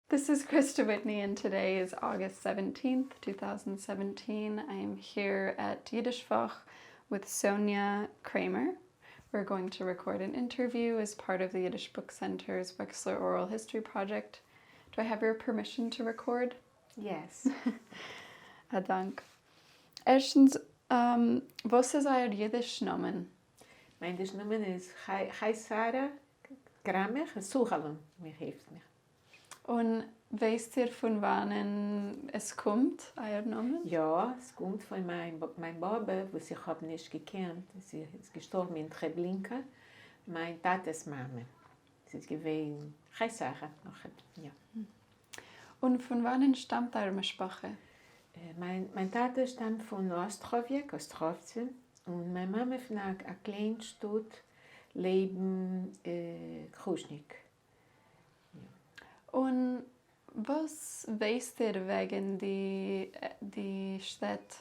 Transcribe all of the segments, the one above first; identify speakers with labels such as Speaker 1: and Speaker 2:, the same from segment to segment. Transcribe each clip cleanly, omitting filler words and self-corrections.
Speaker 1: This is Krista Whitney, and today is August 17th, 2017. I am here at Yiddishfach with Sonia Kramer. We're going to record an interview as part of the Yiddish Book Center's Wexler Oral History Project. Do I have your permission to record?
Speaker 2: Yes.
Speaker 1: אַ דאַנק. ערשטנס, וואָס איז אײַער ייִדיש נאָמען?
Speaker 2: מײַן ייִדיש נאָמען איז חיה-שׂרה קראַמער, סוחלן, מע רופֿט מיך.
Speaker 1: און ווייסט איר פֿון וואַנען עס קומט, אײַער נאָמען?
Speaker 2: יאָ, עס קומט פֿון מײַן באָבע, וואָס איך האָב נישט געקענט. זי איז געשטאָרבן אין טרעבלינקע, מײַן טאַטעס מאַמע. זי איז געווען חיה-שׂרה נאָך, יאָ.
Speaker 1: און פֿון וואַנען שטאַמט אײַער משפּחה?
Speaker 2: מײַן טאַטע שטאַמט פֿון אָסטראָוויעק, אָסטראָווצע, און מײַן מאַמע פֿון אַ קליין שטאָט לעבן קרושניק.
Speaker 1: און וואס ווייסט איר וועגן די שטעט?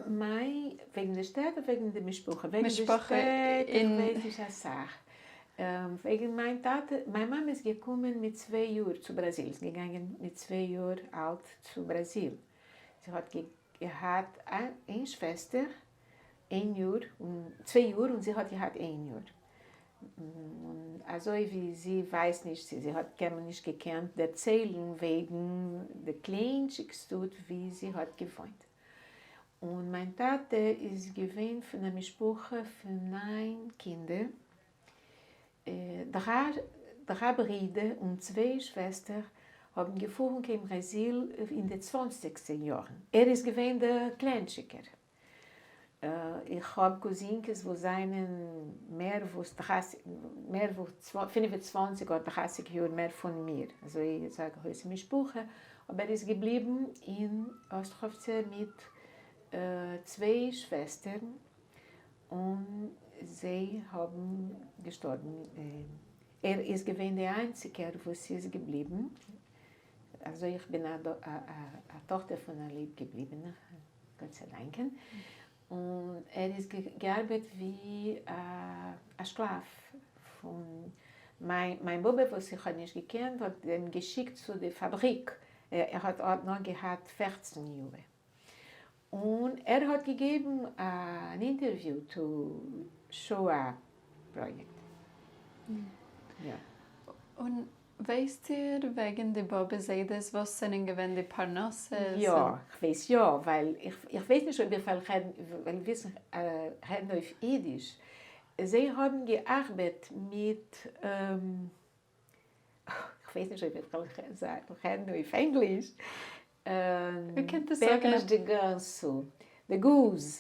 Speaker 2: מיין, וועגן די שטעט אדער וועגן די משפחה? וועגן די שטעט איך ווייס נישט אסאך. וועגן מיין טאטע, מיין מאמע איז געקומען מיט צוויי יאר צו בראזיל, איז געגאנגען מיט צוויי יאר אלט צו בראזיל. זי האט געהאט איין שוועסטער איין יאר און צוויי יאר און זי האט געהאט איין יאר. און אזוי ווי זי ווייסט נישט צו זי האט קיינמאל נישט געקענט דערציילן וועגן די קליינטשיק שטאט ווי זי האט געוואוינט. און מיין טאטע איז געווען פון א משפחה פון ניין קינדער, דריי ברידער און צוויי שוועסטער האבן געפארן קיין בראזיל אין די צוואנציגסטע יארן, ער איז געווען דער קליינטשיקער. איך האב קוזינקעס וואס זענען מער וואס דרייסיג, מער וואס 25 אדער 30 יאר מער פון מיר, אזוי איז א גרויסע משפחה, אבער ער איז געבליבן אין אסטראווצע מיט צוויי שוועסטערן און זיי האבן געשטארבן, ער איז געווען די איינציגער וואס איז געבליבן, אזוי איך בין א טאכטער פון א לעב געבליבענער, גאט זיי דאנקען, און ער איז געארבעט ווי א שקלאף פון מיין באבע וואס איך האב נישט געקענט האט אים געשיקט צו די פאבריק, ער האט נאר געהאט 14 יאר, און ער האט געגעבן אן אינטערוויו צו שואה פראיעקט.
Speaker 1: און ווייסט איר וועגן די באבע זיידעס וואס זענען געווען די פרנסות?
Speaker 2: יא, כ'ווייס יא, ווייל איך ווייס נישט אויב איך וועל וויסן רעדן אויף אידיש. זיי האבן געארבעט מיט, כ'ווייס נישט אויב איך וועל רעדן אויף ענגליש, penas de ganso, the goose,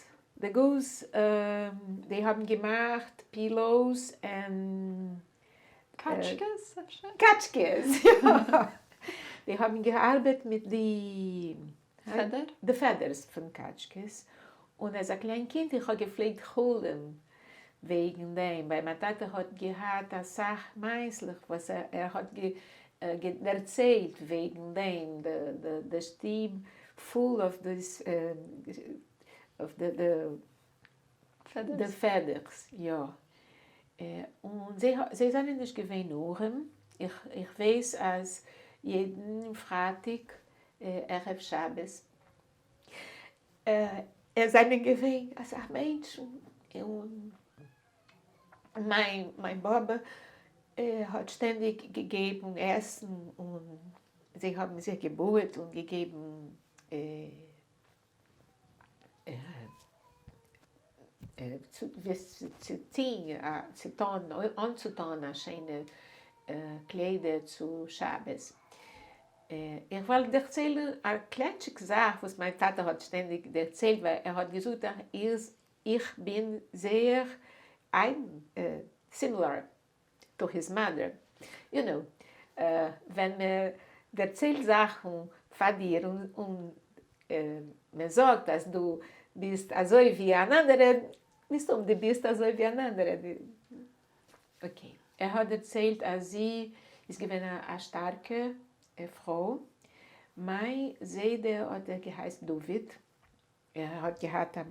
Speaker 2: the goose, זיי האבן געמאכט pillows און
Speaker 1: קאטשקעס אפשר?
Speaker 2: קאטשקעס, יא. זיי האבן געארבעט מיט די
Speaker 1: פעדער?
Speaker 2: די פעדערס פון קאטשקעס, און אלס א קליין קינד איך האב געפלעגט חלומ'ן וועגן דעם, ווייל מיין טאטע האט געהאט אסאך מייסלעך וואס ער האט דערציילט וועגן דעם, די שטוב full of this, of the feathers, יא. און זיי זענען נישט געווען ארעם, איך ווייס אז יעדן פרייטאג ערב שבת עס זענען געווען אסאך מענטשן, און מיין באבע האט שטענדיג געגעבן עסן, און זיי האבן זיך געבויעט און געגעבן צו טון, אנצוטון א שיינע קליידער צו שבת. איך וועל דערציילן א קליינטשיק זאך וואס מיין טאטע האט שטענדיג דערציילט, ווייל ער האט געזאגט אז איך בין זייער similar to his mother, you know, ווען מען דערציילט זאכן פאר דיר און מען זאגט אז דו ביסט אזוי ווי אן אנדערע, מסתם דו ביסט אזוי ווי אן אנדערע. Okay, ער האט דערציילט אז זי איז געווען א שטארקע פרוי, מיין זיידע האט ער געהייסן דוד, ער האט געהאט א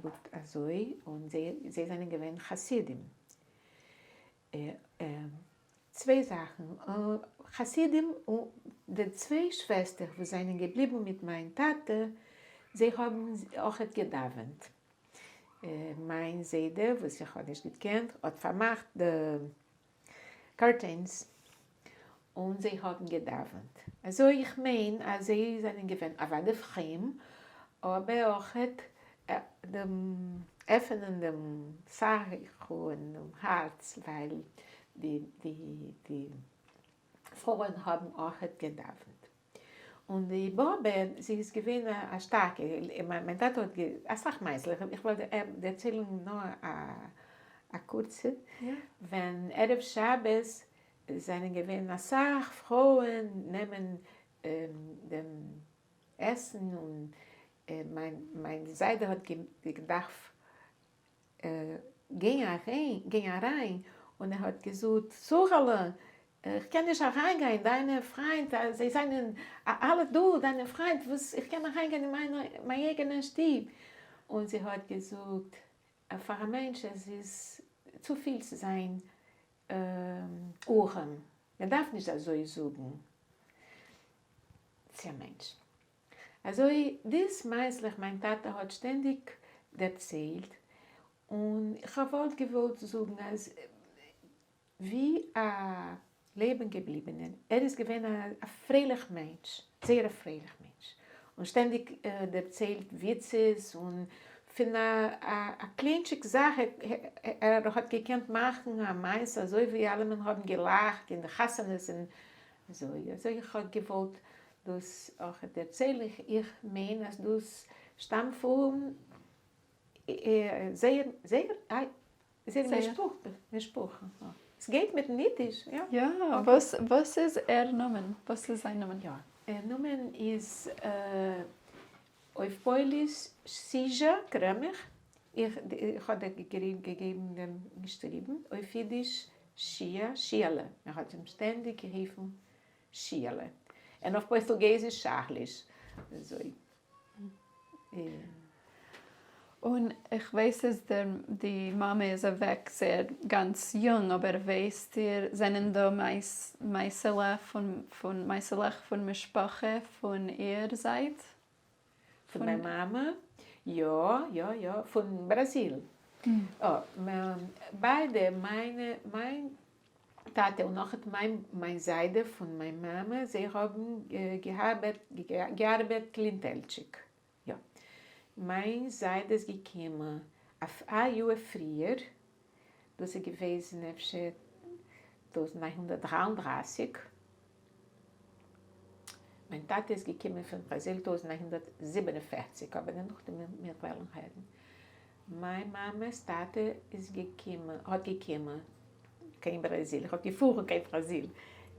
Speaker 2: בארד אזוי, און זיי זענען געווען חסידים. צוויי זאכן, חסידים און די צוויי שוועסטער וואס זענען געבליבן מיט מיין טאטע, זיי האבן אויכעט געדאווענט. מיין זיידע וואס איך האב נישט געקענט האט פארמאכט די curtains און זיי האבן געדאווענט. אזוי איך מיין אז זיי זענען געווען אוודאי פרום אבער אויכעט דעם עפענען דעם שכל און דעם הארץ ווייל די די די פרויען האבן אויכעט געדאווענט. און די באבע זי איז געווען א שטארקע, מיין טאטע האט אסאך מעשה'לעך, איך וועל דערציילן נאר א קורצע, ווען ערב שבת זענען געווען אסאך פרויען נעמען דעם עסן און מיין זיידע האט געדארפט גיין אריין און ער האט געזאגט, שרה'לע, איך קען נישט אריינגיין, דיינע פריינט, זיי זענען אלע דא, דיינע פריינט, וואס איך קען אריינגיין אין מיין אייגענע שטוב? און זי האט געזאגט, פאר א מענטש עס איז צופיל צו זיין ארעם, מען דארף נישט אזוי זאגן צו א מענטש. אזוי דאס מעשה'לעך מיין טאטע האט שטענדיג דערציילט, און איך וואלט געוואלט זאגן אז ווי א לעבן געבליבענער, ער איז געווען א פרייליך מענטש, זייער א פרייליך מענטש, און שטענדיג דערציילט וויצעס, און פון א קליינטשיק זאך ער האט געקענט מאכן א מעשה אזוי ווי אלעמען האבן געלאכט אין די חתונות און אזוי, אזוי איך האב געוואלט דאס אויך דערציילן, איך מיין אז דאס שטאמט פון זייער זייער זייער משפחה, עס גייט מיטן אידיש, יא.
Speaker 1: יא, וואס וואס איז איר נאמען? וואס איז זיין נאמען?
Speaker 2: יא, איר נאמען איז אויף פויליש סיזשא קרעמער, איך האב געגעבן דעם געשריבן אויף אידיש שיע, שיעלע, מען האט אים שטענדיג גערופן שיעלע, און אויף פארטוגעזיש שארליש, אזוי.
Speaker 1: און איך ווייס אז די מאמע איז אוועק זייער גאנץ יונג, אבער ווייסט איר זענען דא מעשה'לעך פון מעשה'לעך פון משפחה פון איר זייט?
Speaker 2: פון מיין מאמע? יא יא יא, פון בראזיל. ביידע מיינע, מיין טאטע און נאך מיין זיידע פון מיין מאמע, זיי האבן געארבעט קלינטעלטשיק. יא. מיין זיידע איז געקומען אויף א יאר פריער, דאס איז געוועזן אפשר 1933, מיין טאטע איז געקומען פון בראזיל 1947, אבער נאכדעם מיר וועלן רעדן. מיין מאמע'ס טאטע איז געקומען, האט געקומען קיין בראזיל, האט געפארן קיין בראזיל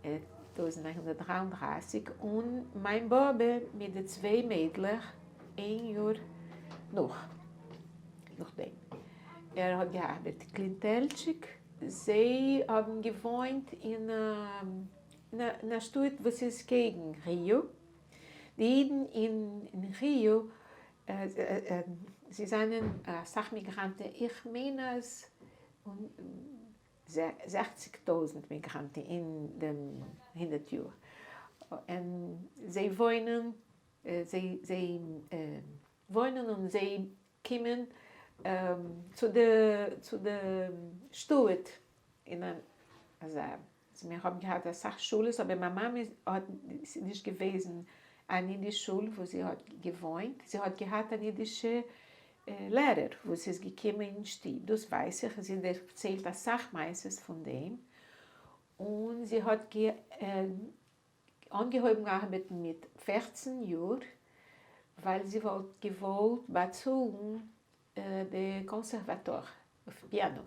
Speaker 2: 1933, און מיין באבע מיט די צוויי מיידלעך איין יאר נאך נאכדעם. ער האט געארבעט קלינטעלטשיק, זיי האבן געוואוינט אין א שטאט וואס איז קעגן ריו, די אידן אין ריו זיי זענען אסאך מיגראנטן, איך מיין אז 60,000 מיגראנטן אין דעם 100 יאר, און זיי וואוינען, זיי וואוינען און זיי קומען צו די צו די שטאט אין אזא, מיר האבן געהאט אסאך שולעס אבער מיין מאמע האט ס'איז נישט געוועזן אן אידיש שול וואו זי האט געוואוינט, זי האט געהאט אן אידישע לערער וואס איז געקומען אין שטוב, דאס ווייס איך, זי דערציילט אסאך מעשות פון דעם, און זי האט אנגעהויבן ארבעטן מיט 14 יאר, ווייל זי וואלט געוואלט באצאלן די קאנסערוואטאר אויף פיאנא.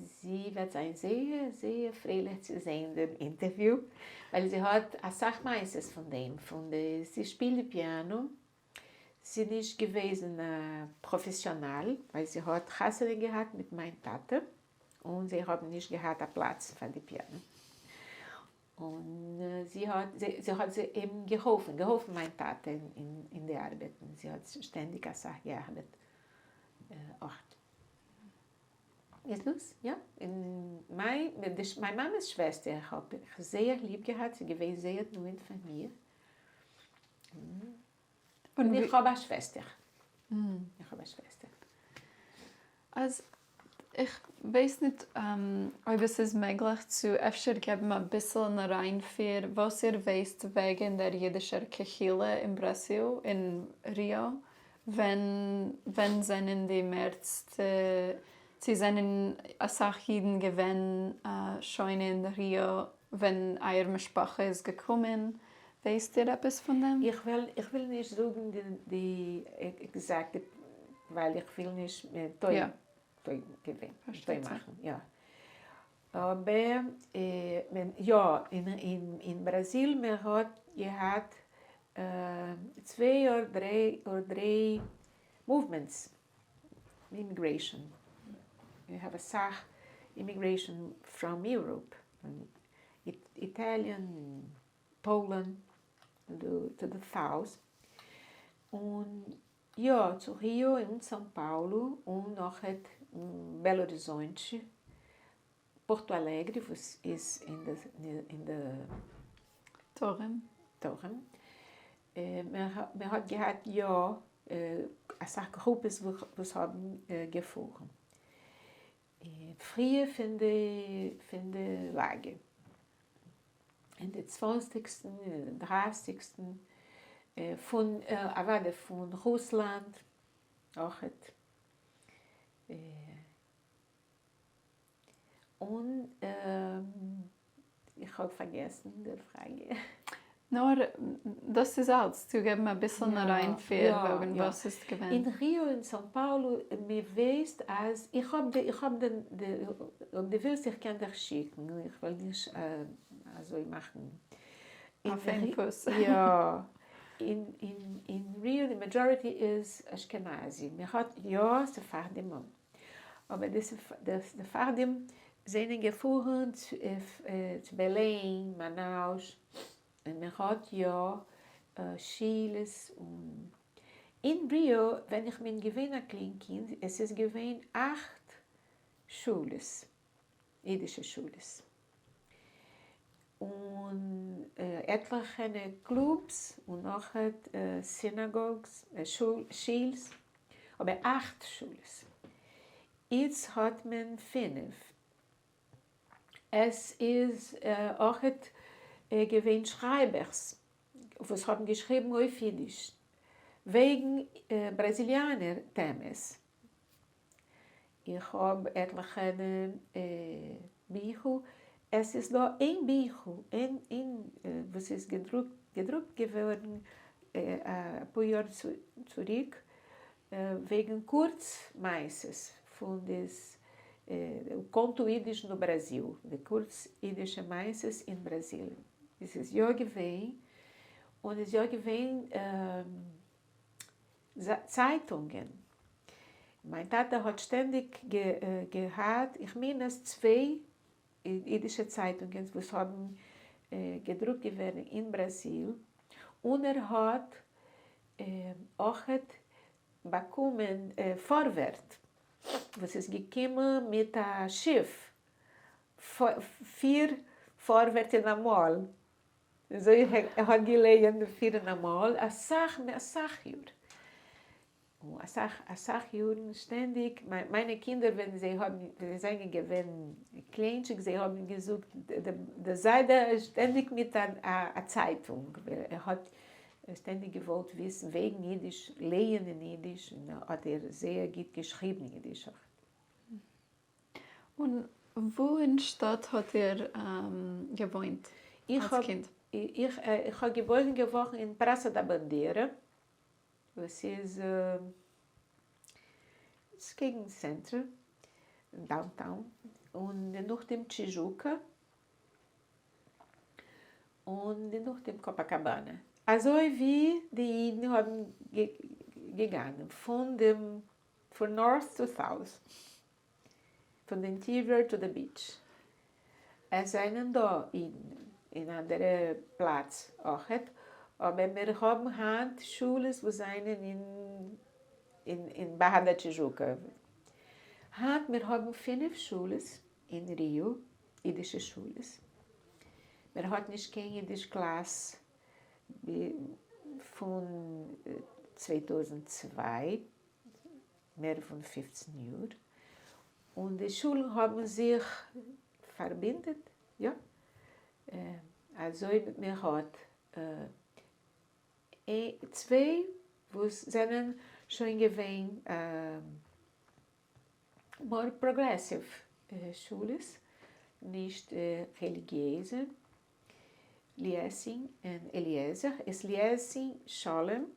Speaker 2: זי וועט זיין זייער זייער פרייליך צו זען דעם אינטערוויו, ווייל זי האט אסאך מעשות פון דעם, פון די, זי שפילט די פיאנא, זי איז נישט געוועזן פראפעסיאנאל, ווייל זי האט חתונה געהאט מיט מיין טאטע, און זיי האבן נישט געהאט א פלאץ פאר די פיאנא, און זי האט זי האט זיי אים געהאלפן, געהאלפן מיין טאטע אין די ארבעטן, זי האט שטענדיג אסאך געארבעט אויך. איז דאס? יא. און מיין מיין מאמע'ס שוועסטער האב איך זייער ליב געהאט, זי איז געווען זייער נאענט פאר מיר. און איך האב א שוועסטער. איך האב א שוועסטער.
Speaker 1: אז איך ווייס ניט אויב עס איז מעגליך צו אפשר געבן אביסל אן אריינפיר וואס איר ווייסט וועגן דער אידישער קהילה אין בראזיל, אין ריאו, ווען ווען זענען די מערסטע, צו זענען אסאך אידן געווען שוין אין ריאו ווען אייער משפחה איז געקומען, ווייסט איר עפעס פון דעם?
Speaker 2: איך וועל איך וויל נישט זאגן די exact ווייל איך וויל נישט טועה מאכן, יא. אבער יא, אין בראזיל מען האט געהאט צוויי אדער דריי movements, immigration, we have אסאך immigration from Europe, Italian, Poland, to the south, און יא, צו ריאו און סאן פאולו און נאכעט בעלא האריזאנטי, פארטא אלעגרי וואס איז אין די
Speaker 1: דרום.
Speaker 2: דרום. מען האט געהאט יא אסאך גרופעס וואס האבן געפארן פריער פון די לאגע. אין די צוואנציגסטן און דרייסיגסטן, פון אוודאי פון רוסלאנד אויכעט, און איך האב פארגעסן די פראגע.
Speaker 1: נאר דאס איז אלץ צו געבן אביסל אן אריינפיר וועגן וואס איז געווען.
Speaker 2: אין ריאו און סאן פאולו, מען ווייסט אז איך האב די, איך האב די, אויב די ווילסט איך קען דיך שיקן, איך וועל נישט אזוי מאכן.
Speaker 1: אויף איין פוס.
Speaker 2: יא, אין ריאו די majority איז אשכנזי, מען האט יא ספרדים אבער די ספרדים זענען געפארן צו בעלעם, מאנאוש, און מען האט יא שילעס און אין ריאו ווען איך בין געווען א קליין קינד עס איז געווען אכט שולעס, אידישע שולעס, און עטליכע clubs און נאך synagogues, שילס, אבער אכט שולעס. איצט האט מען פינף. עס איז אויכעט געווען שרייבערס וואס האבן געשריבן אויף אידיש וועגן בראזיליאנער טעמעס. איך האב עטליכע ביכל, עס איז דא איין ביכל אין וואס איז געדרוקט געווארן אפאר יאר צוריק וועגן קורץ מעשות פון די conto אידיש no Brasil, די קורץ אידישע מעשות אין בראזיל. עס איז יא געווען, און איז יא געווען צייטונגען. מיין טאטע האט שטענדיג געהאט, איך מיין אז צוויי אידישע צייטונגען וואס האבן געדרוקט געווען אין בראזיל, און ער האט אויכעט באקומען פארווערד וואס איז געקומען מיט א שיף, פיר פארווערד אין אמאל, אזוי ער האט געלייענט פיר אין אמאל אסאך אסאך יאר, אסאך אסאך יארן שטענדיג, מיינע קינדער ווען זיי האבן ווען זיי זענען געווען קליינטשיג זיי האבן געזאגט די זיידע איז שטענדיג מיט א צייטונג, ער האט שטענדיג געוואלט וויסן וועגן אידיש, לייענען אידיש, און האט ער זייער גוט געשריבן אידיש אויך.
Speaker 1: און וואו אין שטאט האט איר געוואוינט אלס קינד?
Speaker 2: איך האב געבוירן געווארן אין פראסא דא באנדירא, וואס איז קעגן center, downtown, און נאכדעם טשיזשוקא, און נאכדעם קאפאקאבאנע. אזוי ווי די אידן האבן געגאנגען פון דעם פון north to south, פון די interior to the beach. עס זענען דא אידן אין אנדערע פלאץ אויכעט, אבער מיר האבן היינט שולעס וואס זענען אין אין באהא דא טשיזשוקא. הײַנט מיר האָבן פֿינף שולעס אין ריאָ, ייִדישע שולעס. מיר האָט נישט קיין ייִדיש קלאַס פֿון 2002, מער פֿון 15 יאָר. און די שולן האָבן זיך פֿאַרבינדעט, יאָ. אַזוי מיר האָט צוויי וואס זענען שוין געווען more progressive שולעס, נישט רעליגיעזע, ליעסין און אליעזר, איז ליעסין שלום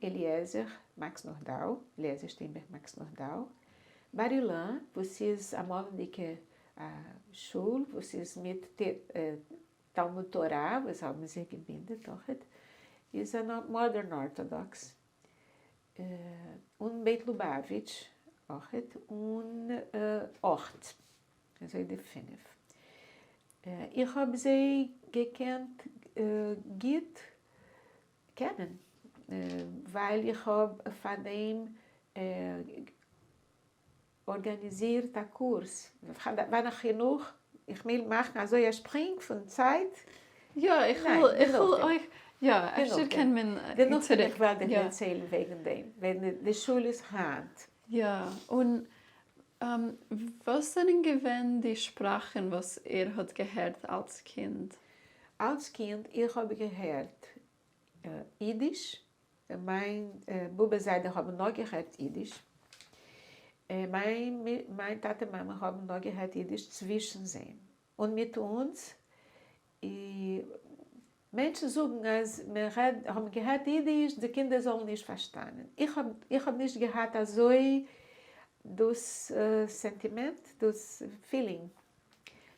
Speaker 2: אליעזר מאקס נארדאו, אליעזר שטיינבערג מאקס נארדאו, בר אילן וואס איז א מאלנדיגע שול וואס איז מיט תלמוד תורה וואס האבן זיך געבינדעט אויכעט איז א modern orthodox און בית לובאוויטש אויכעט און ארט אזוי די פינף איך האב זיי געקענט גוט קענען ווייל איך האב פארדעם ארגאניזירט א קורס ווען חינוך, איך וויל מאכן אזוי א שפרינג פון צייט.
Speaker 1: יא, איך וויל איך וויל אויך, יא, אפשר קען מען
Speaker 2: צוריק. איך וועל דיך דערציילן וועגן דעם, וועגן די שולעס היינט.
Speaker 1: יא, און וואס זענען געווען די שפראכן וואס איר האט געהערט אלס קינד?
Speaker 2: אלס קינד איך האב געהערט אידיש, מיין באבע זיידע האבן נאר גערעדט אידיש, מיין טאטע מאמע האבן נאר גערעדט אידיש צווישן זיי און מיט אונז, מענטשן זאגן אז מען האבן גערעדט אידיש די קינדער זאלן נישט פארשטאנען, איך האב נישט געהאט אזוי דאס סענטימענט, דאס feeling,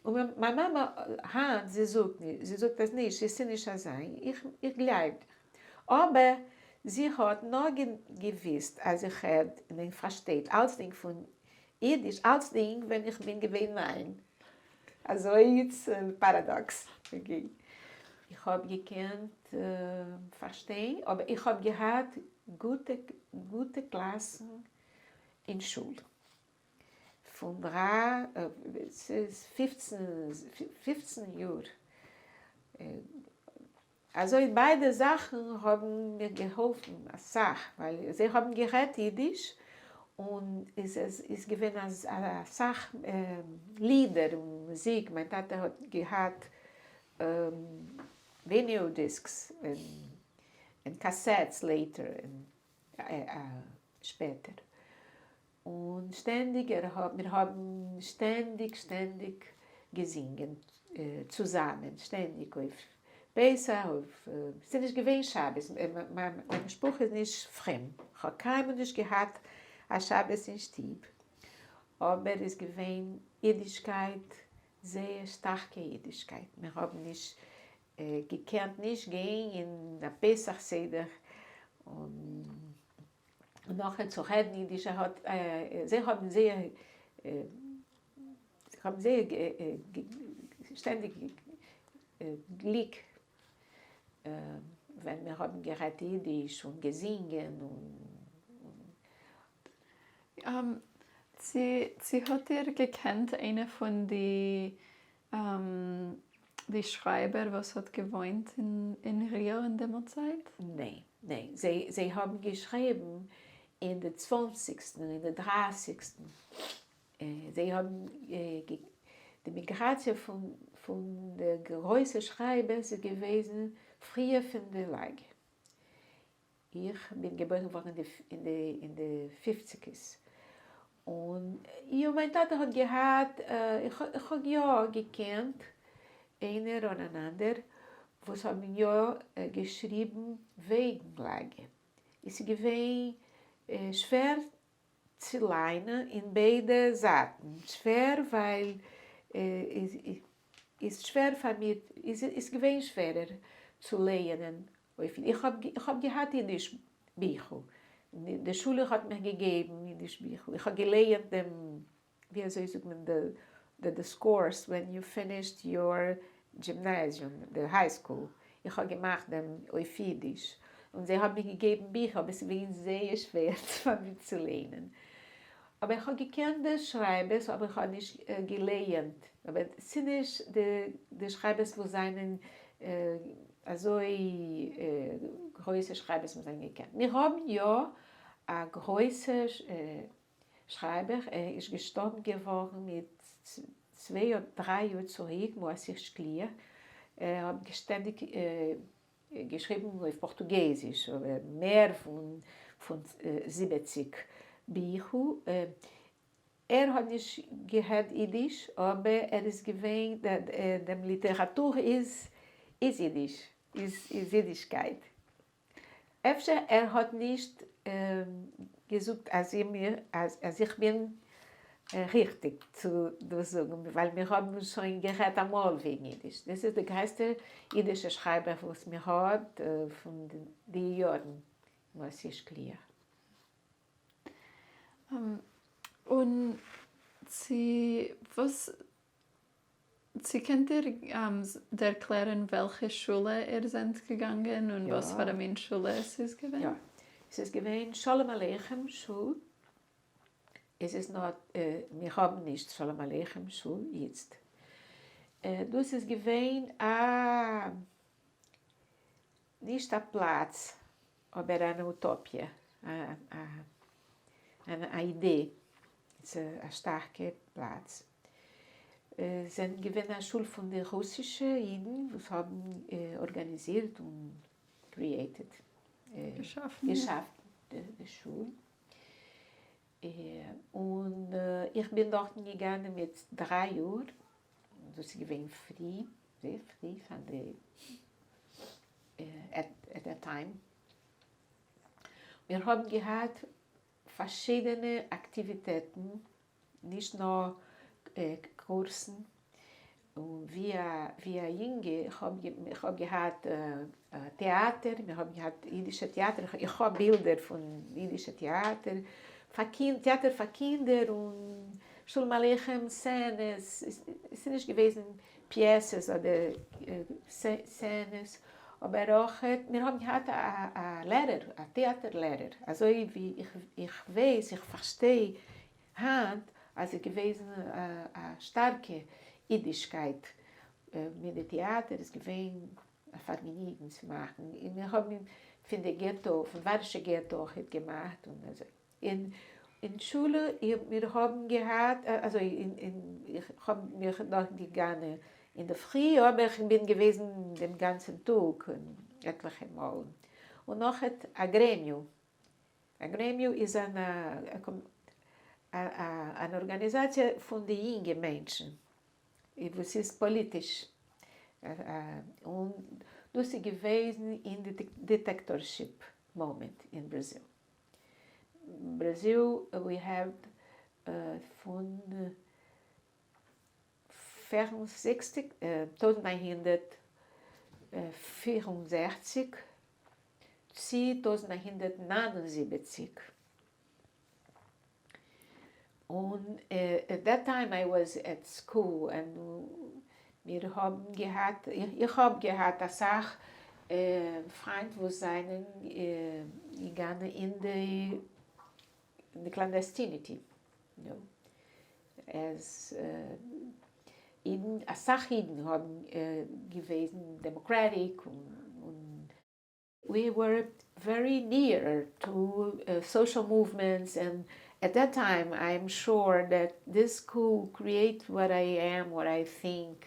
Speaker 2: און מיין מאמע היינט זי זאגט נישט, זי זאגט אז נישט, עס איז נישט אזוי, איך גלייב דיך. אבער זי האט נאר געוויסט אז איך רעד און פארשטייט אלצדינג פון אידיש, אלצדינג ווען איך בין געווען 9. אזוי איז paradox. איך האב געקענט פארשטיין, אבער איך האב געהאט גוטע גוטע קלאסן אין שול. פון דרײַ, ס'איז 15 יאר. אזוי ביידע זאכן האבן מיר געהאלפן אסאך, ווייל זיי האבן גערעדט אידיש, און עס איז געווען אסאך לידער און מוזיק, מיין טאטע האט געהאט video discs און cassettes later שפעטער, און שטענדיג ער האט, מיר האבן שטענדיג שטענדיג געזינגען צוזאמען, שטענדיג אויף פסח, אויף, ס'איז נישט געווען שבת, מיין משפחה איז נישט פרום, כ'האב קיינמאל נישט געהאט א שבת אין שטוב, אבער איז געווען אידישקייט, זייער שטארקע אידישקייט, מיר האבן נישט געקענט נישט גיין אין א פסח סדר, און נאכער צו רעדן אידיש, ער האט, זיי האבן זייער, זיי האבן זייער שטענדיג גליק ווען מיר האבן גערעדט אידיש און געזינגען
Speaker 1: און. צו האט איר געקענט איינע פון די די שרייבער וואס האט געוואוינט אין ריאו אין דעמאלט צייט?
Speaker 2: ניין, ניין, זיי האבן געשריבן אין די צוואנציגסטן און אין די דרייסיגסטן, זיי האבן, די מיגראציע פון די גרויסע שרייבערס איז געוועזן פריער פון די לאגער. איך בין געבוירן געווארן אין די פופציגערס, און יא מיין טאטע האט געהאט, איך האב יא געקענט איינער און אן אנדער וואס האבן יא געשריבן וועגן לאגער, עס איז געווען שווער צו ליינען אין ביידע זייטן, שווער ווייל איז שווער פאר מיר, איז געווען שווערער צו לייענען אויף איך האב איך האב געהאט אידיש ביכל, די שולע האט מיך געגעבן אידיש ביכל, איך האב געלייענט דעם, ווי אזוי זאגט מען, די discourse when you finished your Gymnasium, די high school, איך האב געמאכט דעם אויף אידיש, און זיי האבן מיר געגעבן ביכער, אבער עס איז געווען זייער שווער פאר מיר צו לערנען. אבער איך האב געקענט די שרייבערס אבער איך האב נישט געלייענט, אבער ס'נישט די שרייבערס וואס זענען אזוי גרויסע שרייבערס וואס זענען געקענט. מיר האבן יא א גרויסע שרייבער, ער איז געשטארבן געווארן מיט צוויי אדער דריי יאר צוריק, מואסיר שקליר, ער האט שטענדיג געשריבן אויף פארטוגעזיש, אבער מער פון 70 ביכער. ער האט נישט געהערט אידיש, אבער ער איז געווען, דעם ליטעראטור איז אידיש, איז אידישקייט. אפשר ער האט נישט געזאגט אז איך בין ריכטיג צו דאס זאגן, ווייל מיר האבן שוין גערעדט אמאל וועגן אידיש. דאס איז די גרעסטע אידישע שרייבער וואס מיר האט פון די יארן, מואסיר שקליאר.
Speaker 1: און צו וואס צו קענט איר ערקלערן וועלכע שולע איר זענט געגאנגען און וואס פאר א מין שולע עס איז געווען?
Speaker 2: יא, עס איז געווען שלום עליכם שול, עס איז נאר מיר האבן נישט שלום עליכם שול איצט, דאס איז געווען א נישט א פלאץ אבער אן אוטאפיע, אן idea, א שטארקע פלאץ. זענען געווען א שול פון די רוסישע אידן וואס האבן ארגאניזירט און created,
Speaker 1: געשאפן
Speaker 2: די שול. און איך בין דארטן געגאנגען מיט 3 יאר, דאס איז געווען פרי, זייער פרי פאר די at that time. מיר האבן געהאט פארשידענע אקטיוויטעטן, נישט נאר קורסן, און ווי א יונגע, איך האב געהאט טעאטער, מיר האבן געהאט אידישע טעאטער, איך האב בילדער פון אידישע טעאטער, טעאטער פאר קינדער און שלום עליכם סצענעס, עס איז נישט געוועזן פיעסעס אדער סצענעס, אבער אויך מיר האבן געהאט א לערער, א טעאטער לערער, אזוי ווי איך ווייס, איך פארשטיי היינט אז ס'איז געוועזן א שטארקע אידישקייט מיט די טעאטער, איז געווען א פארגעניגן צו מאכן, און מיר האבן פון די געטא, פון ווארשע געטא אויך געמאכט און אזוי. אין שולע מיר האבן געהאט, אזוי איך האב מיך נאך געגאנען אינדערפרי, אבער איך בין געוועזן דעם גאנצן טאג עטליכע מאל, און נאך א גרעמיו, א גרעמיו איז אן ארגאניזאציע פון די יונגע מענטשן וואס איז פאליטיש, און דאס איז געוועזן אין די dictatorship moment אין בראזיל. בראזיל we have פון 64, 1964 צו 1979. און at that time I was at school און מיר האבן געהאט, איך האב געהאט אסאך פריינט וואס זענען געגאנגען אין די clandestinity, אז אידן, אסאך אידן האבן געוועזן democratic און we were very near to social movements, and at that time I'm sure that this school create what I am, what I think,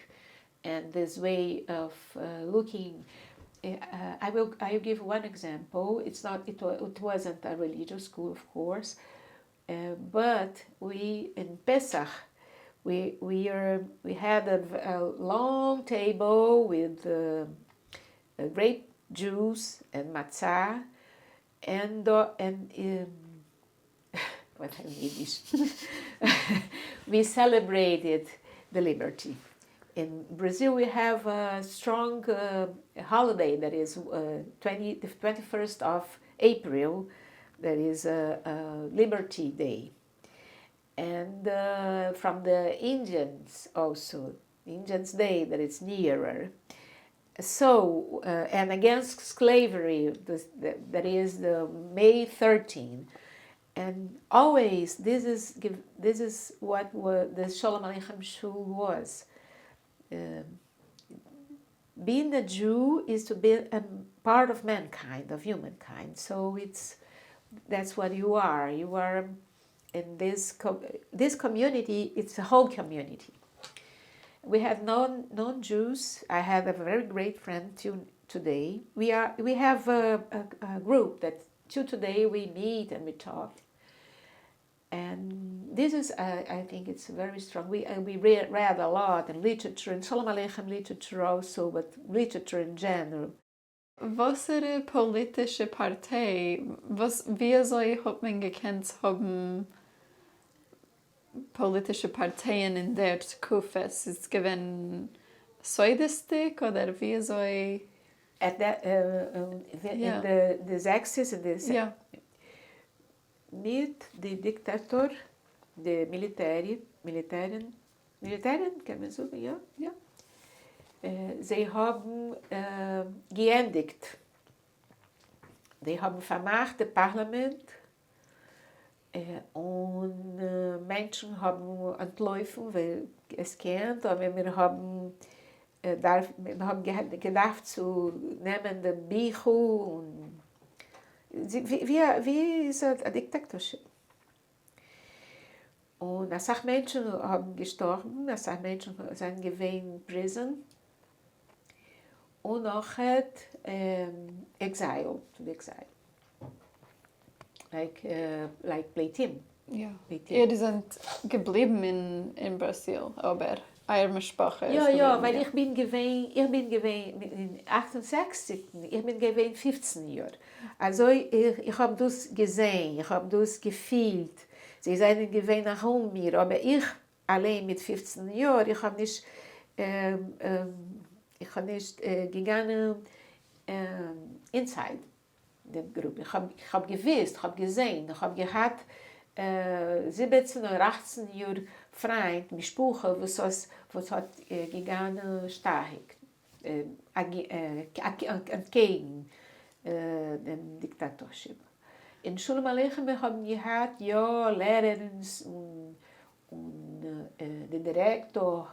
Speaker 2: and this way of looking. I will give one example. It's not, it wasn't a religious school, of course, but we in Pesach we had a long table with grape juice and matzah and what in Yiddish, we celebrated the liberty. In Brazil we have a strong holiday that is the 21st of April, that is a Liberty Day. And from the Indians also, Indians Day, that is nearer. And against slavery, that is the May 13. And always, this is, this is what the Sholem Aleichem Shul was. Being a Jew is to be a part of mankind, of humankind. So it's that's what you are. You are in this community. It's a whole community. We have non Jews. I have a very great friend to today. We have a group that till today we meet and we talk. And this is, I think it's very strong. We read a lot in literature, in Shalom Aleichem literature also, but literature in general.
Speaker 1: וואסערע פאליטישע פארטיי, וואס, ווי אזוי האט מען געקענט האבן פאליטישע פארטייען אין דער תקופה? ס'איז געווען סודותדיק אדער ווי אזוי?
Speaker 2: At that, in the 60s and the מיט די דיקטאטור, די מיליטער, מיליטערן, מיליטערן, קען מען זאגן, יא?
Speaker 1: יא.
Speaker 2: זיי האבן געענדיגט. זיי האבן פארמאכט די פארלאמענט און מענטשן האבן אנטלויפן, ווייל עס קען, אבער מיר האבן געדארפט צו נעמען דעם ביכל און ווי איז א dictatorship. און א סך מענטשן האבן געשטארבן, א סך מענטשן זענען געווען אין prison און נאך exile, to the exile. Like פליטים. פליטים.
Speaker 1: איר זענט געבליבן אין בראזיל, אבער אייער משפחה איז
Speaker 2: יא, ווייל איך בין געווען אין 68, איך בין געווען 15 יאר. אלזא איך האב דאס געזען, איך האב דאס געפילט. זיי זענען געווען ארום מיר, אבער איך אליין מיט 15 יאר, איך האב נישט געגאנגען inside די group. איך האב געוואוסט, איך האב געזען, איך האב געהאט 17 אדער 18 יאר פריינד, משפחה, וואס האט געגאנגען שטארק אנטקעגן דעם dictatorship. אין שלום עליכם מיר האבן געהאט, יא, לערערינס און דער דירעקטאר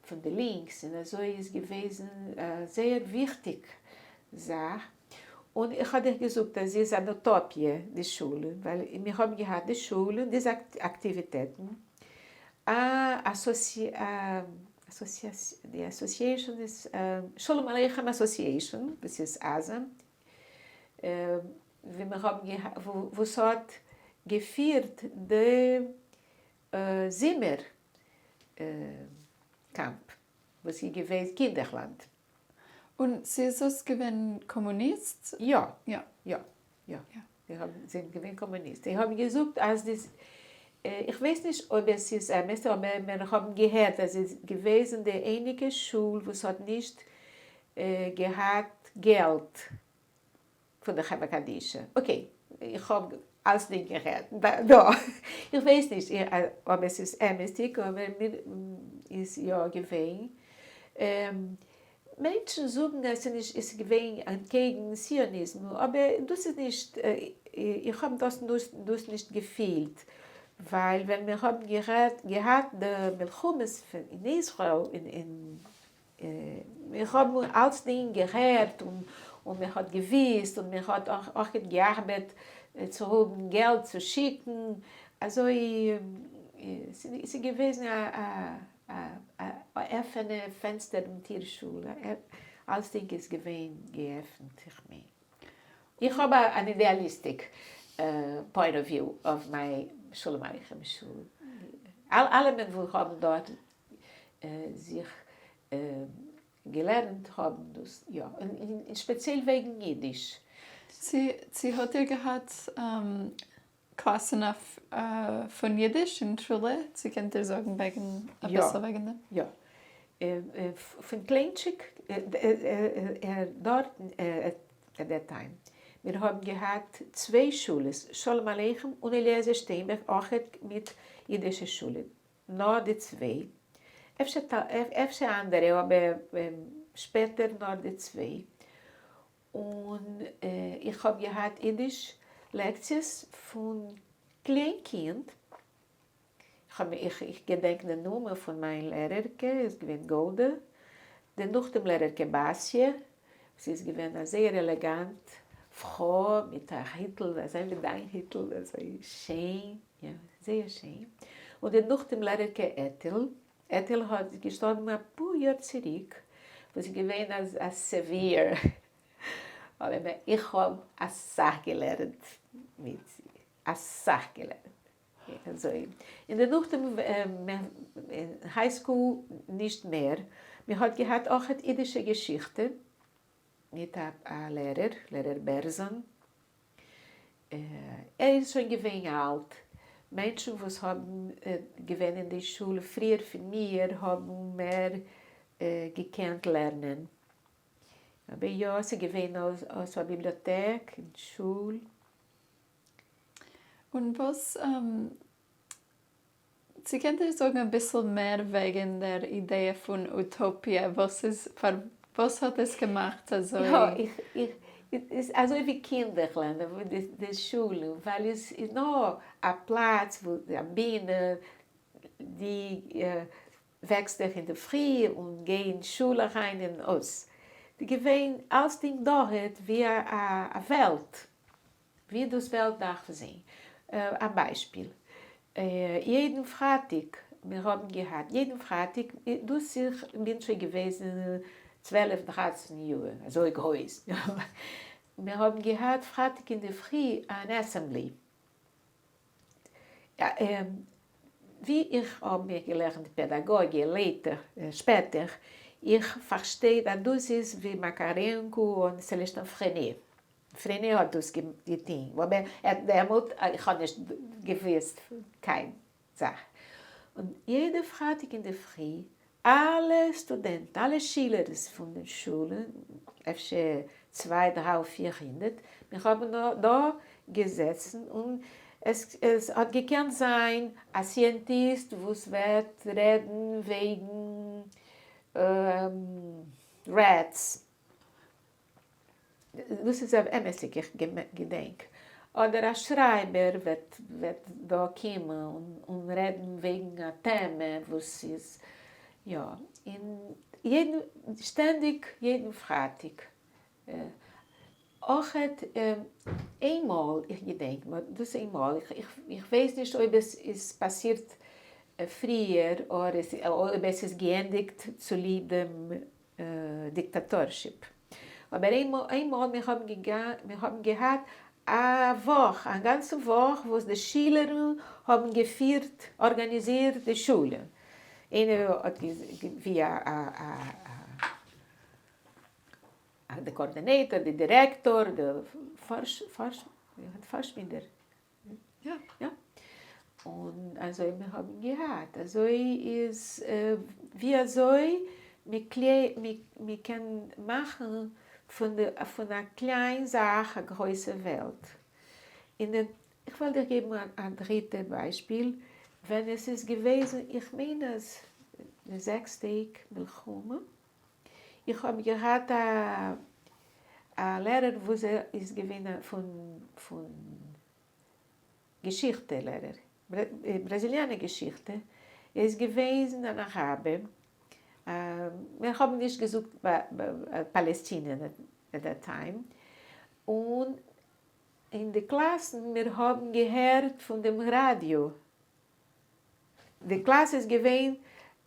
Speaker 2: פון די לינקס און אזוי איז געוועזן זייער וויכטיג זאך. און איך האב דיר געזאגט, אז ס'איז אן אוטאפיע, די שולע, ווייל מיר האבן געהאט די שולע און דיזע אקטיוויטעטן. די association איז שלום עליכם Association, דאס איז ASA, ווי מיר האבן, וואס האט געפירט די זומער camp, וואס איז געווען קינדערלאנד.
Speaker 1: און איז דאס געווען קאמוניסט?
Speaker 2: יא. יא. זיי זענען געווען קאמוניסט. זיי האבן געזאגט, אז דאס, איך ווייס נישט, אויב עס איז אמת, אבער מיר האבן געהערט, אז עס איז געוועזן די איינציגע שול, וואס האט נישט געהאט געלט פון דער חברה קדישא. Okay, איך האב אלץ נישט געהערט. דא. איך ווייס נישט, אויב עס איז אמתדיק, אבער מיר איז יא געווען. מענטשן זאגן, אז עס איז געווען אנטקעגן ציוניזם, אבער דאס איז נישט, איך האב דאס נישט געפילט, ווייל ווען מיר האבן געהאט די מלחמות אין ישראל, מיר האבן אלצדינג געהערט און מען האט געוואוסט און מען האט אויך געארבעט צו האבן געלט צו שיקן. אזוי ס'איז געוועזן א אפענע פענסטער און טיר שולע. אלצדינג איז געווען געעפנט, איך מיין. איך האב אן idealistic point of view of my שלום עליכם שול. אלע וואס האבן דארט זיך געלערנט האבן דאס, יא, און ספעציעל וועגן יידיש.
Speaker 1: צי האט איר געהאט קלאסן אויף פון יידיש אין שולע? צי קענט איר זאגן א ביסל וועגן דעם?
Speaker 2: יא. פון קליינטשיק דארט at that time. מיר האבן געהאט צוויי שולעס, שלום עליכם און אליעזר שטיינבערג, אויך מיט יידישע שולע. נאר די צוויי. אפשר אנדערע, אבער שפעטער נאר די צוויי. און איך האב געהאט יידיש לעקציעס פון קליין קינד, איך האב איך איך געדענק די נאמען פון מיין לערערקע איז געווען גאלדע, די נאכדעם לערערקע באסיע, זי איז געווען א זייער עלעגאנט פרוי מיט א היטל אזוי ווי דיין היטל אזוי שיין, יא זייער שיין, און די נאכדעם לערערקע עטיל, עטיל האט געשטארבן אפאר יאר צוריק, וואס איז געווען א severe, אבער איך האב אסאך געלערנט מיט זי, אסאך געלערנט. אזוי און דערנאכדעם אין high school נישט מער, מען האט געהאט אויכעט אידישע געשיכטע מיט א לערער, לערער בערזאן, ער איז שוין געווען אלט, מענטשן וואס האבן געווען אין די שולע פריער פון מיר האבן מער געקענט לערנען, אבער יא ס'איז געווען אויך א ביבליאטעק אין שול.
Speaker 1: און וואס, צו קענט איר זאגן אביסל מער וועגן דער אידעע פון אוטאפיע, וואס איז, פארוואס האט עס געמאכט אזוי?
Speaker 2: יא, איך, איך, איז אזוי ווי קינדער לערנען, די שולן, ווייל עס איז נאר א פלאץ וואו, א בינע, די וועקסט דיך אינדערפרי און גיי אין שול אריין און אויס. די געווען אלסדינג דארט ווי א וועלט, ווי דאס וועלט דארף זיין. א ביישפיל, יעדן פרייטאג, מיר האבן געהאט יעדן פרייטאג, דאס איך בין שוין געוועזן 12 13 יאר, אזוי גרויס, מיר האבן געהאט פרייטאג אינדערפרי אן assembly, ווי איך האב מיר געלערנט פעדאגאגיע later, שפעטער, איך פארשטיי אז דאס איז ווי מאקארענקא און סעלעסטין פרענע. פרענע האט דאס געטוהן, אבער דעמאלט איך האב נישט געוואוסט קיין זאך. און יעדע פרייטאג אינדערפרי, אלע סטודענטן, אלע שילערס פון די שולן, אפשר צוויי דריי 400, מיר האבן דא געזעצן און עס האט געקענט זיין א scientist וואס וועט רעדן וועגן rats, דאס איז אמת'דיג איך געדענק, אדער א שרייבער וועט דא קומען און רעדן וועגן א טעמע וואס איז יא, און יעדן שטענדיג יעדן פרייטאג אויכעט איינמאל איך געדענק דאס איינמאל איך ווייס נישט אויב עס איז פאסירט פריער אויב עס איז געענדיגט צוליב דעם dictatorship. אבער איינמאל מיר האבן געהאט א וואך, א גאנצע וואך וואס די שילערן האבן געפירט, ארגאניזירט די שולע. איינער האט ווי א די coordinator, די דירעקטאר, די פארשבינדער. יא. יא. און אזוי מיר האבן געהאט, אזוי איז ווי אזוי מ'קען מאכן פון א קליין זאך א גרויסע וועלט. און איך וועל דיר געבן א דריטע ביישפיל, ווען עס איז געוועזן, איך מיין אז די זעקס טעג מלחמה, איך האב געהאט א לערער וואס ער איז געווען פון געשיכטע לערער, בראזיליאנע געשיכטע, ער איז געוועזן אן אראבער, מיר האבן נישט געזאגט Palestinian at that time, און אין די קלאסן מיר האבן געהערט פון דעם ראדיא, די קלאס איז געווען